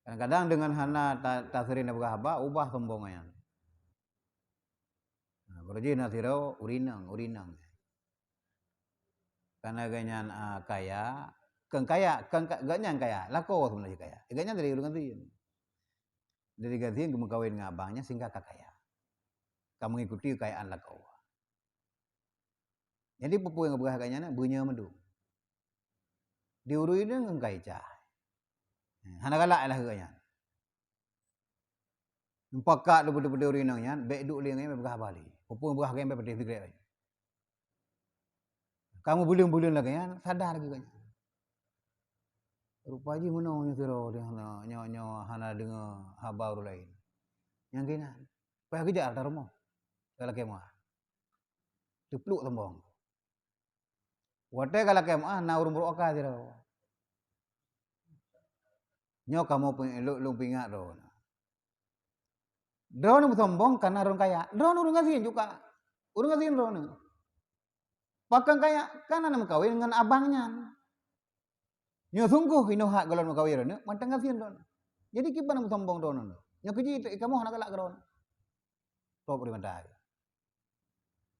Kadang-kadang deungon hana ta-, tasering tapeugah haba, ubah sombong nyan. Nah, beureuji na sidroe urineueng, urineueng. Kana gobnyan, ah, kaya, kön kaya, kön ka-, gobnyan kaya, lakoe sebenarnya kaya. Gobnyan dari ureueng gasien. Dari gasien geumeukawen ngon abang nyan sehingga ka kaya. Ka mengikuti kekayaan lakoe. Jadi peue-peue nyang geupeugah gobnyan, beunyoe mandum. Di ureueng nyan ngon kaya cah. Hana galak lah gobnyan. Mupakat lé peudeuh-peudeuh urineueng nyan, bèk duek lé ngon nyan, bèk peugah haba lé. Peue-peue peugah ngon nyan, bèk peudeh sigrek laju. Ka meubuleuen-buleuen lagèe nyan, sadar lagèe nyan. Rupa jih meunoe nyoe sidroe, nyoe, nyoe, nyoe hana deungoe haba ureueng laén. Nyang keunan, payah geujak ata rumoh. Ka lakèe meu'ah. Teupluek sombong. Watèe ka lakèe meu'ah, na ureueng barô aka sidroe. Nyoe kamoe peuingat, lôn, lôn peuingat droeneuh. Droeneuh meusombong kana droeneuh kaya. Droeneuh ureueng gasien juga. Ureueng gasien droeneuh. Pakon kaya? Kana na meukawen ngon abang nyan. Nyoe sunggoh inoe hat gohlom meukawen droeneuh, mantong gasien droeneuh. Jadi kiban na meusombong droeneuh. Nyoe keuji kamoe hana galak keu droeneuh. Top di mata.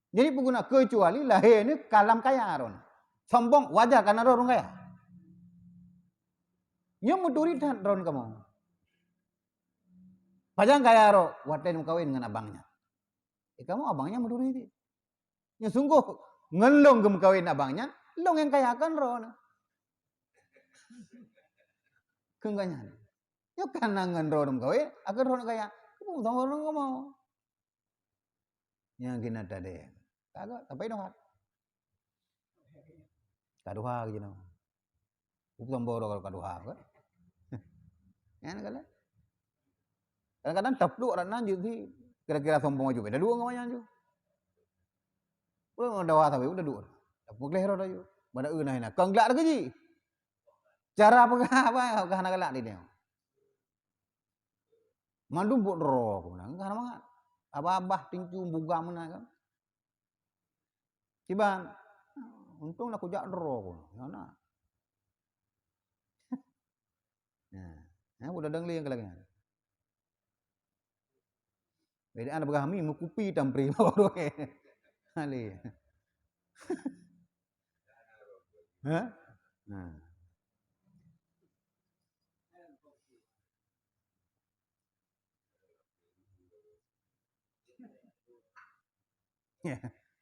Jadi peue guna, keucuali lahé nyoe ka lam kaya droeneuh. Sombong wajar kana droeneuh ureueng kaya. Nyoe meuturi that droeneuh kamoe. Pajan kaya droe, watèe meukawen ngon abang nyan. Eh, kamoe abang nyan meuturi cit. Nyoe sunggoh ngon lôn geumeukawen abang nyan, lôn nyang kaya kon droeneuh. Kheun gobnyan. Nyoe kana ngon droeneuh meukawen, akhé droeneuh kaya. Kamoe sama ureueng kamoe. Nyang keunan tadeng. Ka gèt, sampai nyoe. Ka duha keuh jinoe. Peue sombong droe ka duha kan? Nyan kan? Kadang-kadang tapluek rat nan jeuet si kira-kira sombong aju, beda dua ngon nyan aju. Peue ngon duha sabe udah dua. Tapeugleh rot aju. Pada eu na hina. Kon glak lagèe jih. Cara peugah apa, ka hana galak di dia. Mandum buet droe keuh meunan, ka hana mangat. Abah-abah tincu buga meunan kan. Kiban, untung na kujak droe ku. Ya na. Nah, ya, udah deng lé nyang lagèe nyan. Beda ana peugah mi meukupi tampri baru. Hali. Hah? Nah.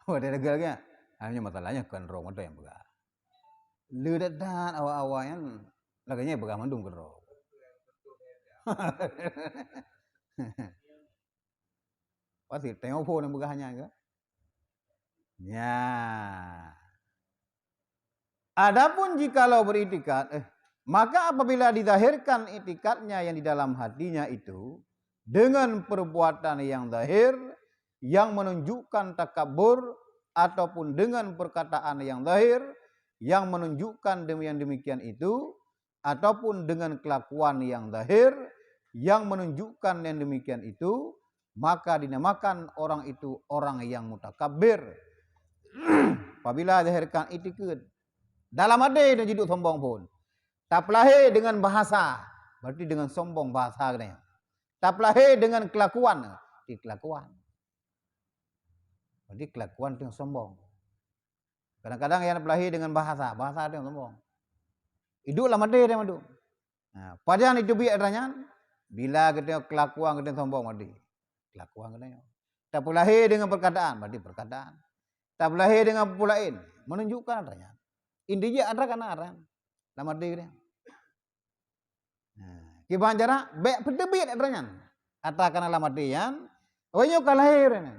Oh, ada gagal kan? Hanya masalahnya kan rong ada yang pegang. Le dat-dat awak-awak yang laganya pegang mandum ke rong. Pasti tengok phone yang pegang hanya ke? Ya. Adapun jikalau beriktikad, eh, maka apabila dizahirkan iktikadnya yang di dalam hatinya itu dengan perbuatan yang zahir yang menunjukkan takabur ataupun dengan perkataan yang zahir yang menunjukkan demi-, yang demikian itu ataupun dengan kelakuan yang zahir yang menunjukkan yang demikian itu, maka dinamakan orang itu orang yang mutakabbir. Apabila zahirkan itikad, dalam hati dia jiduk sombong pun. Tapeulahé dengan bahasa, berarti dengan sombong bahasa geutanyoe. Tapeulahé dengan kelakuan, di kelakuan. Berarti kelakuan teuh sombong. Kadang-kadang yang peulahé dengan bahasa, bahasa teuh sombong. Idup lam hati dia madu. Nah, pajan itu biak atra nyan, bila geutanyoe kelakuan geutanyoe sombong berarti. Kelakuan geutanyoe. Tapeulahé dengan perkataan, berarti perkataan. Tapeulahé dengan peue laén, menunjukkan atra nyan. Inti jih atra kana atra nyan. Lam hati geutanyoe. Nah, kiban cara, bèk peuteubiet atra nyan. Atra kana lam hati nyan, oh nyoe ka lahé nyan.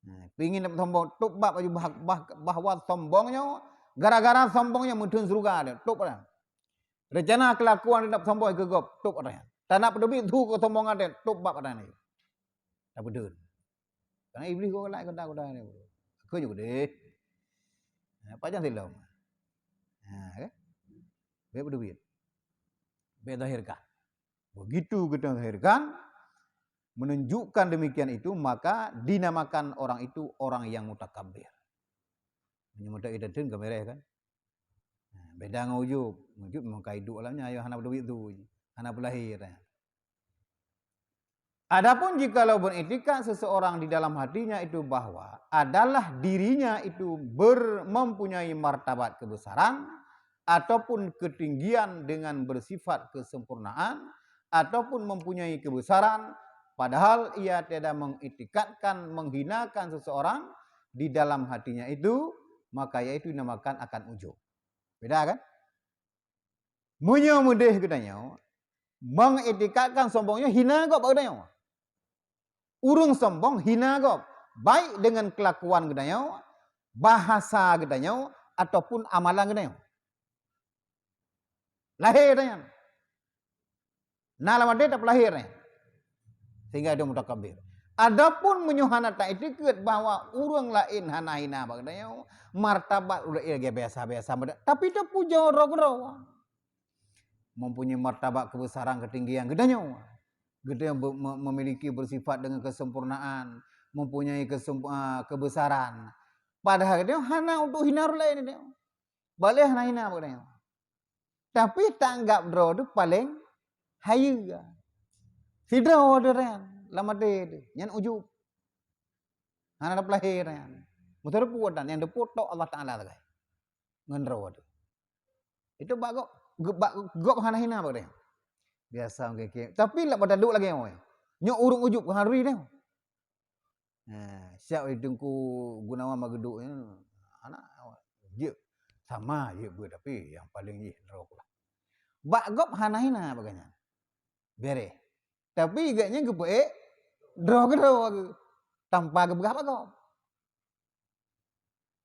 Nah, pingin dapat sombong, top bak baju bah, bah, bahwa sombong nyoe, gara-gara sombong nyoe meutheun syeuruga dia, top dah. Rencana kelakuan dia dapat sombong keu gob, top dah. Tanah peuteubiet su keu sombong dia, top bak pada ni. Dah beutôi. Karena iblis kau galak kau dah, kau dah ni. Aku juga deh. Nah, pajan silom. Nah, kan? Bèk peuteubiet. Bèk zahirkan. Begitu kita zahirkan, menunjukkan demikian itu, maka dinamakan orang itu orang yang mutakabbir. Meunyoe meutak ita teun ka beres kan? Nah, beda ngon ujub. Ujub memang ka idup alam nyan, ayo hana beudeubiet tu, hana beulahé dah. Adapun jikalau beriktikad seseorang di dalam hatinya itu bahwa adalah dirinya itu ber-, mempunyai martabat kebesaran ataupun ketinggian dengan bersifat kesempurnaan ataupun mempunyai kebesaran, padahal ia tiada mengiktikadkan menghinakan seseorang di dalam hatinya itu, maka ia itu dinamakan akan ujub. Beda kan? Meunyoe meudeh geutanyoe, mengiktikadkan sombong nyoe hina gob bak geutanyoe. Ureuëng sombong hina gob, baik dengan kelakuan geutanyoe, bahasa geutanyoe, ataupun amalan geutanyoe. Lahé geutanyoe. Na lam até tapeulahé nyan. Sehingga dia mutakabir. Adapun meunyoe hana taiktikeuet bahwa ureuëng laén hana hina bak geutanyoe, martabat ureuëng laén lagée biasa-biasa meuda, tapi teupujoe droe keudroe. Mempunyai martabat kebesaran ketinggian geutanyoe. Geutanyoe be-, me-, memiliki bersifat dengan kesempurnaan, mempunyai kesem-, ah, kebesaran. Padahal geutanyoe hana untuk hina ureuëng laén geutanyoe. Baleh hana hina bak geutanyoe. Tapi tanggap droe tu paleng hayeue. Sidroe tu nyan, lam até tu, nyan ujub. Hana tapeulahé nyan. Meuteureupu dan nyang teupeue tok Allah Taala sagai. Ngon droe tu. Itu bak gob, ge-, bak gob hana hina bak geutanyoe. Biasa mungkin. Tapi lak pada duek lagée nyoe. Nyoe ureuëng ujub keu harui tu. Ha, siap di Teungku Gunawan Mageudu nyan, anak jeuet sama jeuet beuet, tapi nyang paleng jih droe keuh. Bak gob hana hina bak gobnyan. Bereh. Tapi gobnyan geupeuék droe keudroe tanpa geupeugah bak gob.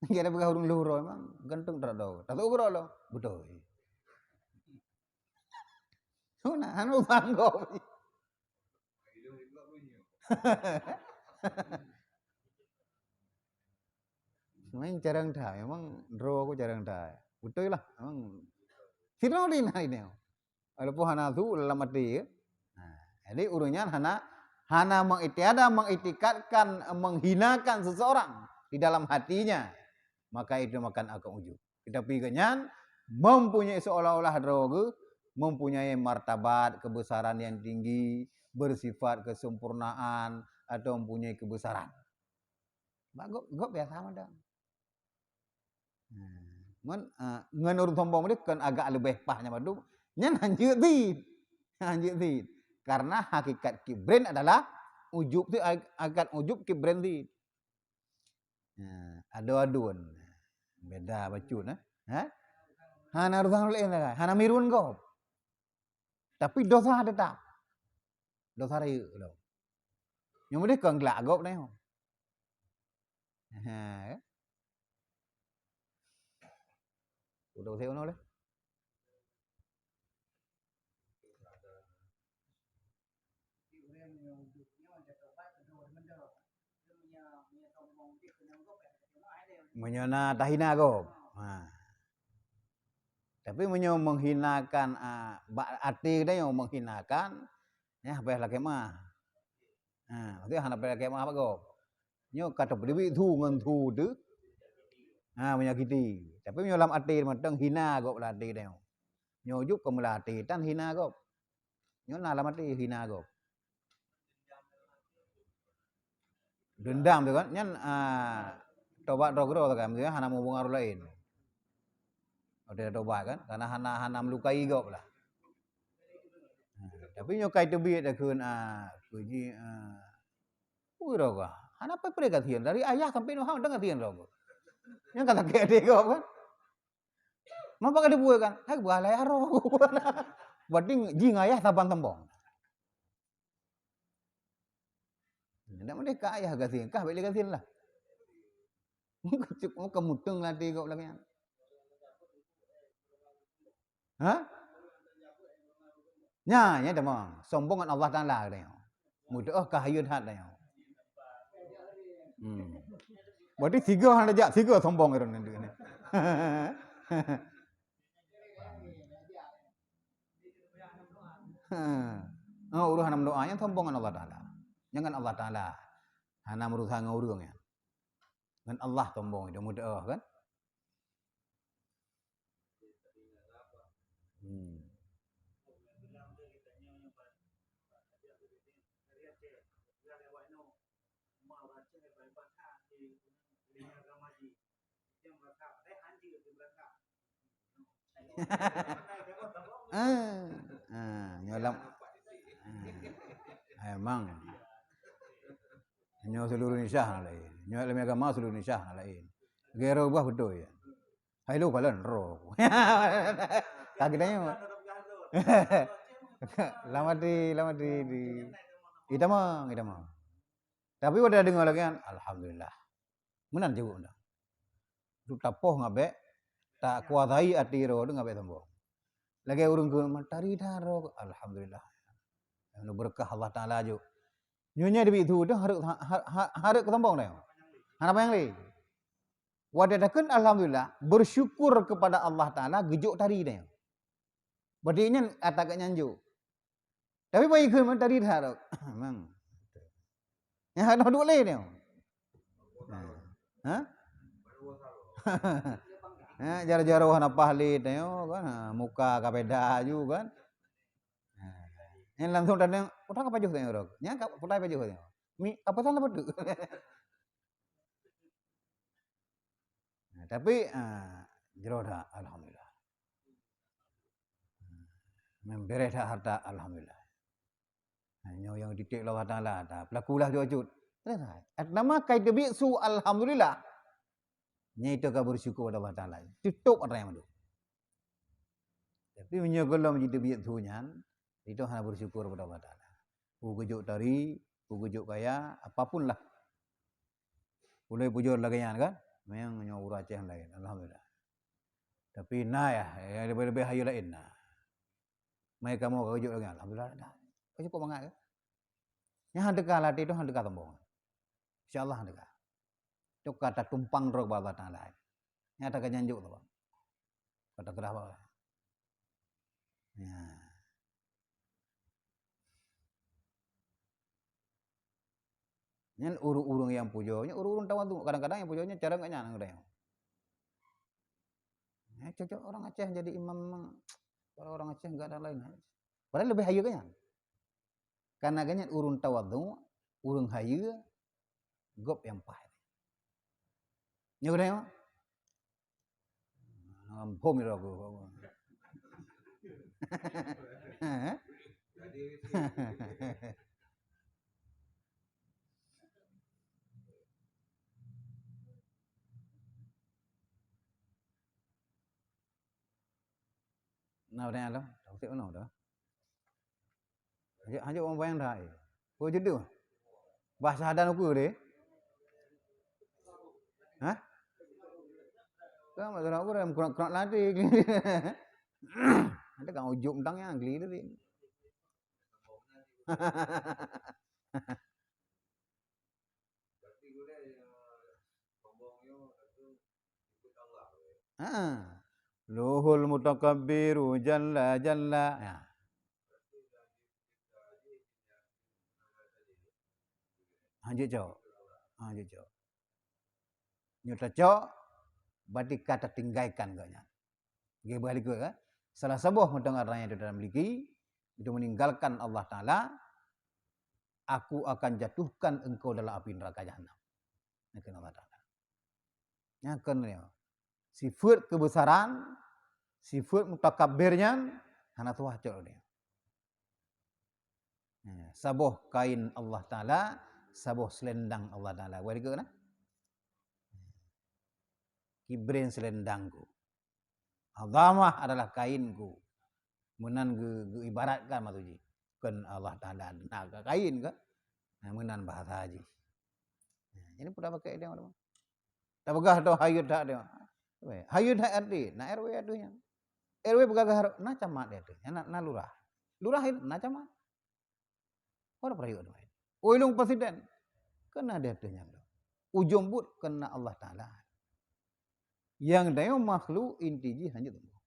Gobnyan peugah ureuëng lheueh uroe memang gantung terak droe. Tatuk keudroe lom. Beutôi. Hana, hana ubang gob. Memang jarang that, memang droe ku jarang that. Beutôi lah, memang sidroe di na ini. Walaupun hana su lam até, ya. Nah, jadi ureuëng nyan hana hana mengiktiada, mengiktikadkan, menghinakan seseorang di dalam hatinya, maka itu merupakan akhlak ujub. Tetapi gobnyan mempunyai seolah-olah droe geuh mempunyai martabat kebesaran yang tinggi, bersifat kesempurnaan atau mempunyai kebesaran. Bak gob, gob biasa mantong. Hmm. Ngon, eh, ngon ureuëng sombong tadi kan agak leubeh paih nyan padum. Nyan hanjeuet cit. Hanjeuet cit. Karena hakikat kibrin adalah ujub tu, hakikat ujub kibrin cit. Nah, adu-adun. Beda bacut, eh? Ha? Hana urusan ureuëng laén sagai. Hana mirun gob. Tapi dosa tetap. Dosa rayeuk tu. Nyang udeh kon glak gob na nyoe. Ha, ya. Udah saya unoe leh. Meunyoe na tahina gob. Ha. Tapi meunyoe menghinakan, a, bak até geutanyoe menghinakan, nyan habéh lakée meuah. Ha, maksudnya hana habéh lakée meuah bak gob. Nyoe ka teupeudeubiet su ngon su teuh. Ha, menyakiti. Tapi meunyoe lam até mantong hina gob lam até geutanyoe. Nyoe ujub kon lam até tan hina gob. Nyoe na lam até hina gob. Dendam tu kan, nyan, ah, tobat droe keudroe tu kan, maksudnya hana meuhubungan ureuëng laén. Ada tobat kan, karena hana, hana melukai gob lah. Ha, tapi nyoe kai teubiet dah kheun, ah, puji, ah, ui roh gah. Hana peue-peue gasien, dari ayah sampai nuhang dang gasien roh gah. Nyan kan sakét até gob kan. Mapa ka dibuet kan? Hai buah lai aroh. Berarti jih ngon ayah saban sombong. Ndak meudeh ka ayah gasien, kah bèk lé gasien lah. Cuk muka muteng lam até gob lagèe nyan. Ha? Nya, nya tamong. Sombong ngon Allah Taala katanya. Mudah ka hayeu that katanya. Hmm. Berarti tiga hana jak, tiga sombong itu nanti ni. Ha. Ha, ureueng hana meudoa nyan sombong ngon Allah Taala. Nyan ngon Allah Taala. Hana meurusan ngon ureueng nyan. Ngon Allah sombong itu mudah kan? Hmm. Ah, ah, nyoe lam, ah, emang. Nyoe seluruh Indonesia na laén. Nyoe ilmu agama seluruh Indonesia na laén. Gero bah beutôi. Hai lo palan ro. Ka geutanyoe. Lam até, lam até di, itamong, itamong. Tapi watèe deungö lagèe nyan, alhamdulillah. Meunan jaweueb nyan. Tu tapoh ngon bèk, takuasai até droe tu ngon bèk sombong. Lagèe ureueng keu matahari taro, alhamdulillah. Nyan beureukat Allah Taala jok. Nyoe nyan dibi tu, tu hareuek, ha-, ha-, ha-, hareuek keu sombong dah. Hana panyang lé. Watèe takheun alhamdulillah, bersyukur kepada Allah Taala geujok tari dah. Berarti nyan ata geuh nyan jok. Tapi bagi kheun tadi that rot. Memang. Nyang hana duek lé nyoe. Ha? Ha, jaroe-jaroe hana paih lé nyoe kan. Ha, muka ka beda aju kan. Ha. Nyan langsung tanyong, "Putra ka pajoh tanyong rot?" Nyan ka putra pajoh tanyong. Mi, apa salah betul? Nah, tapi, ah, jroh that, alhamdulillah. Membéreh that harta, alhamdulillah. Nah, nyoe nyang titik Allah Taala, ta pelaku lah jujur. Nama kai teubiet su alhamdulillah. Nyan itu ka bersyukur pada Allah Taala. Tutup atra yang mandum. Tapi meunyoe gohlom jiteubiet su nyan, itu hana bersyukur pada Allah Taala. Pu geujok tari, pu geujok kaya, apapun lah. Ulôn pujur lagèe nyan kan? Memang nyoe ureueng Aceh laén, alhamdulillah. Tapi na ya, ya leubeh-leubeh hayeue laén na. Mai kamoe ka geujok lagèe nyan, alhamdulillah na. Ka cukup mangat kan? Nyan han teuka lam até tu, han teuka sombong. Insya Allah han teuka. Tu ka tatumpang droe bak Allah Taala. Nyan ata ka nyan jok tu, Bang. Ka takeurah bak Allah. Ya. Nyan ureuëng-ureuëng nyang pujoe, nyan ureuëng-ureuëng tawadhu. Kadang-kadang nyang pujoe nyan cara geuh nyan, kadang. Nyan cocok orang Aceh jadi imam, kalau orang Aceh enggak ada lain. Padahal lebih hayeue geuh nyan. Karena geuh nyan ureuëng tawadhu, ureuëng hayeue, gob nyang paih. Nyoe geuh nyan. Ampun, ya aku. Nah, udah lo. Tahu tak mana dah? Hanjeuet, hanjeuet ureuëng bayang that, eh. Peue jeuet deuh? Bah syahadat ukeue deh. Hah? Kan mak syahadat ukeue dalam kerak-kerak latih. Ada kan ujuk tang nyang geli tadi. Ha. Luhul mutakabbiru jalla jalla. Ya. Hanjeuet cok. Hanjeuet cok. Nyoe tacok, berarti ka tatinggaikan geuh nyan. Geuh bah likot kan? Salah saboh mantong atra nyang teutamiliki, itu meninggalkan Allah Taala, "Aku akan jatuhkan engkau dalam api neraka Jahannam." Nyan kheun Allah Taala. Nyan kheun nyoe. Sifeuet keubesaran, sifeuet mutakabbir nyan hana tuha cok lé. Saboh kain Allah Taala, saboh selendang Allah Taala. Bah likot na? Kibrin selendangku. Azamah adalah kainku. Meunan geu-, geuibaratkan maksud jih. Kon Allah Taala na ka kain ka? Nah, meunan bahasa jih. Nah, jadi peue pakai dia, teuma. Tapeugah tu hayeue that dia. Hayeue that arti, na R W ateueh nyan. R W peugah na camat di ateueh nyan, na, na lurah. Lurah na camat. Ora peurayeuk tu. Ulôn presiden. Kena di ateueh nyan tu. Ujong buet kena Allah Taala. Nyang tanyoe makhluk inti jih hana tumbôh.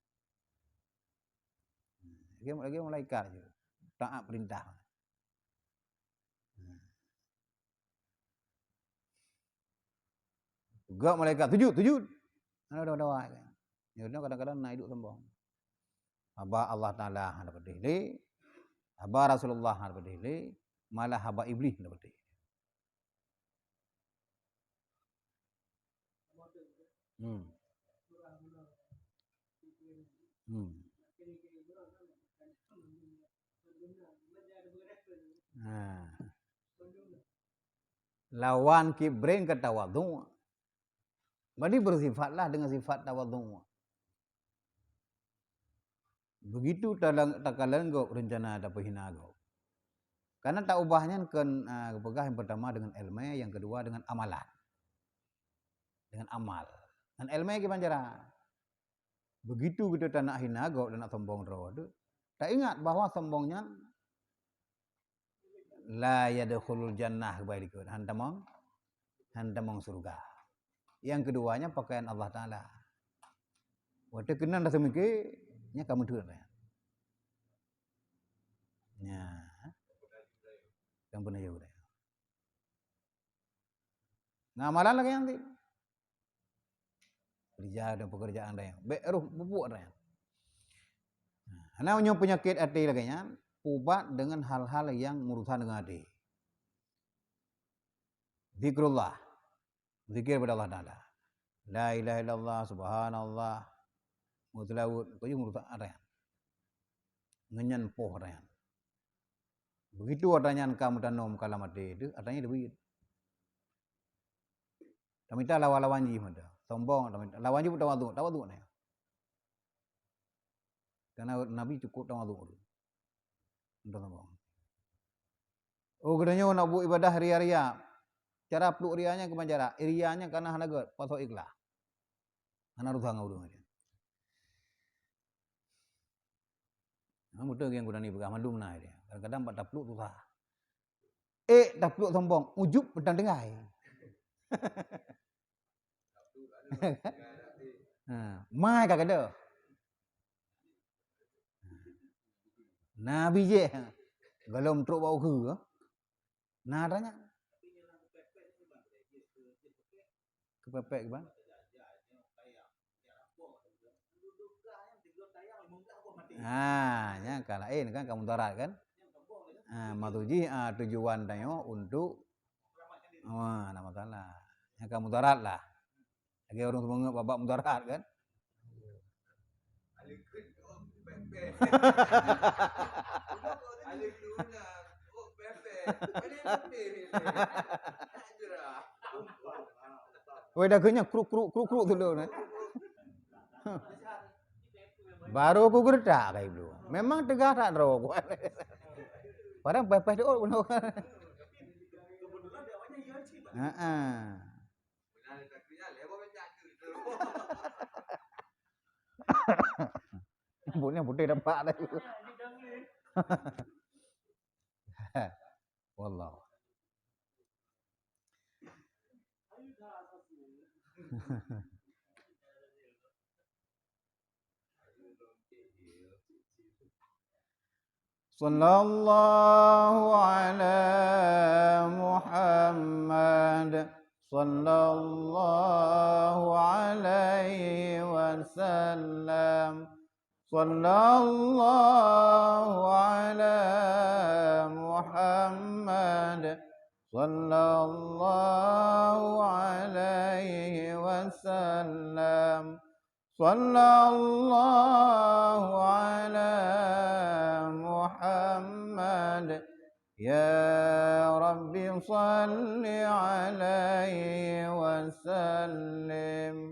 Lagèe, lagèe malaikat je. Taat perintah. Peugah malaikat, "Sujud, sujud!" Hana dawa-dawa. Nyoe kadang-kadang na iduek sombong. Haba Allah Taala hana peudeh lé, haba Rasulullah hana peudeh lé, malah haba Iblih hana peudeh. Hmm. Hmm. Nah. Lawan kibrin keu tawadhu. Berarti bersifatlah dengan sifat tawadhu. Begitu talang-, takalon gob rencana tapeuhina gob. Karena taubah nyan kon, ah, geupeugah nyang pertama dengan ileumèe, nyang keudua dengan amalan. Dengan amal. Ngon ileumèe kiban cara. Begitu geutanyoe tanak hina gob dan nak sombong droe teuh, taingat bahwa sombong nyan la yadkhulul jannah, bah likot, han tamong, han tamong syeuruga. Nyang keudua nyan pakaian Allah Taala. Watèe keunan rasa meuke, nyan ka meuteun nyan. Nyan. Kan peunajoh deh. Nah, amalan lagèe nyan ti. Kerja dan pekerjaan laén. Bèk roh pupuk laén. Nah, hana nyoe penyakit até lagèe nyan, ubat dengan hal-hal yang urusan dengan até. Zikrullah. Zikir pada Allah Taala. La ilaha illallah, subhanallah. Meuseulaweuet, keu urusan até. Ngeunyan poh até. Begitu atra nyan ka meutanom ka lam até teuh, atra nyan teubiet. Tamita lawan-lawan jih mantong. Sombong, tamita. Lawan jih tawadhu, tawadhu nyan. Karena Nabi cukup tawadhu tu. Mantong sombong. Oh, geutanyoe nak buet ibadah ria-ria. Cara pluek ria nyan keuman cara. Ria nyan kana hana gèt, pasoe ikhlas. Hana urusan ngon ureueng laén. Nah, beutôi nyang guna ni peugah mandum na dia. Kadang-kadang bak tapluek susah. Eh, tapluek sombong, ujub pedang dengai. Ha, mai ka keudeh. Nabi je. Golom trok bak ukeue. Nah, tanya. Keu pepek, bang. Ha, nyan ka laén kan, ka mudarat kan? Ha, maksud jih, ah, tujuan tanyoe untuk, wah, nama salah. Nyan ka mudarat lah. Lagèe ureueng seumeungeut babak mudarat kan? Weh, dah keu nyan kruk, kruk, kruk, kruk tu lôn, eh. Baru ku geuretak kai blu. Memang teuga that droe ku. Padahal peh-peh teuôt bunoe. Heeh. Bunoe putéh tampak tadi. Wallah. Sallallahu ala Muhammad. Sallallahu alaihi wasallam. Sallallahu ala Muhammad. Sallallahu alaihi wasallam. Sallallahu ala Muhammad. Ya Rabbi, salli alaihi wasallim.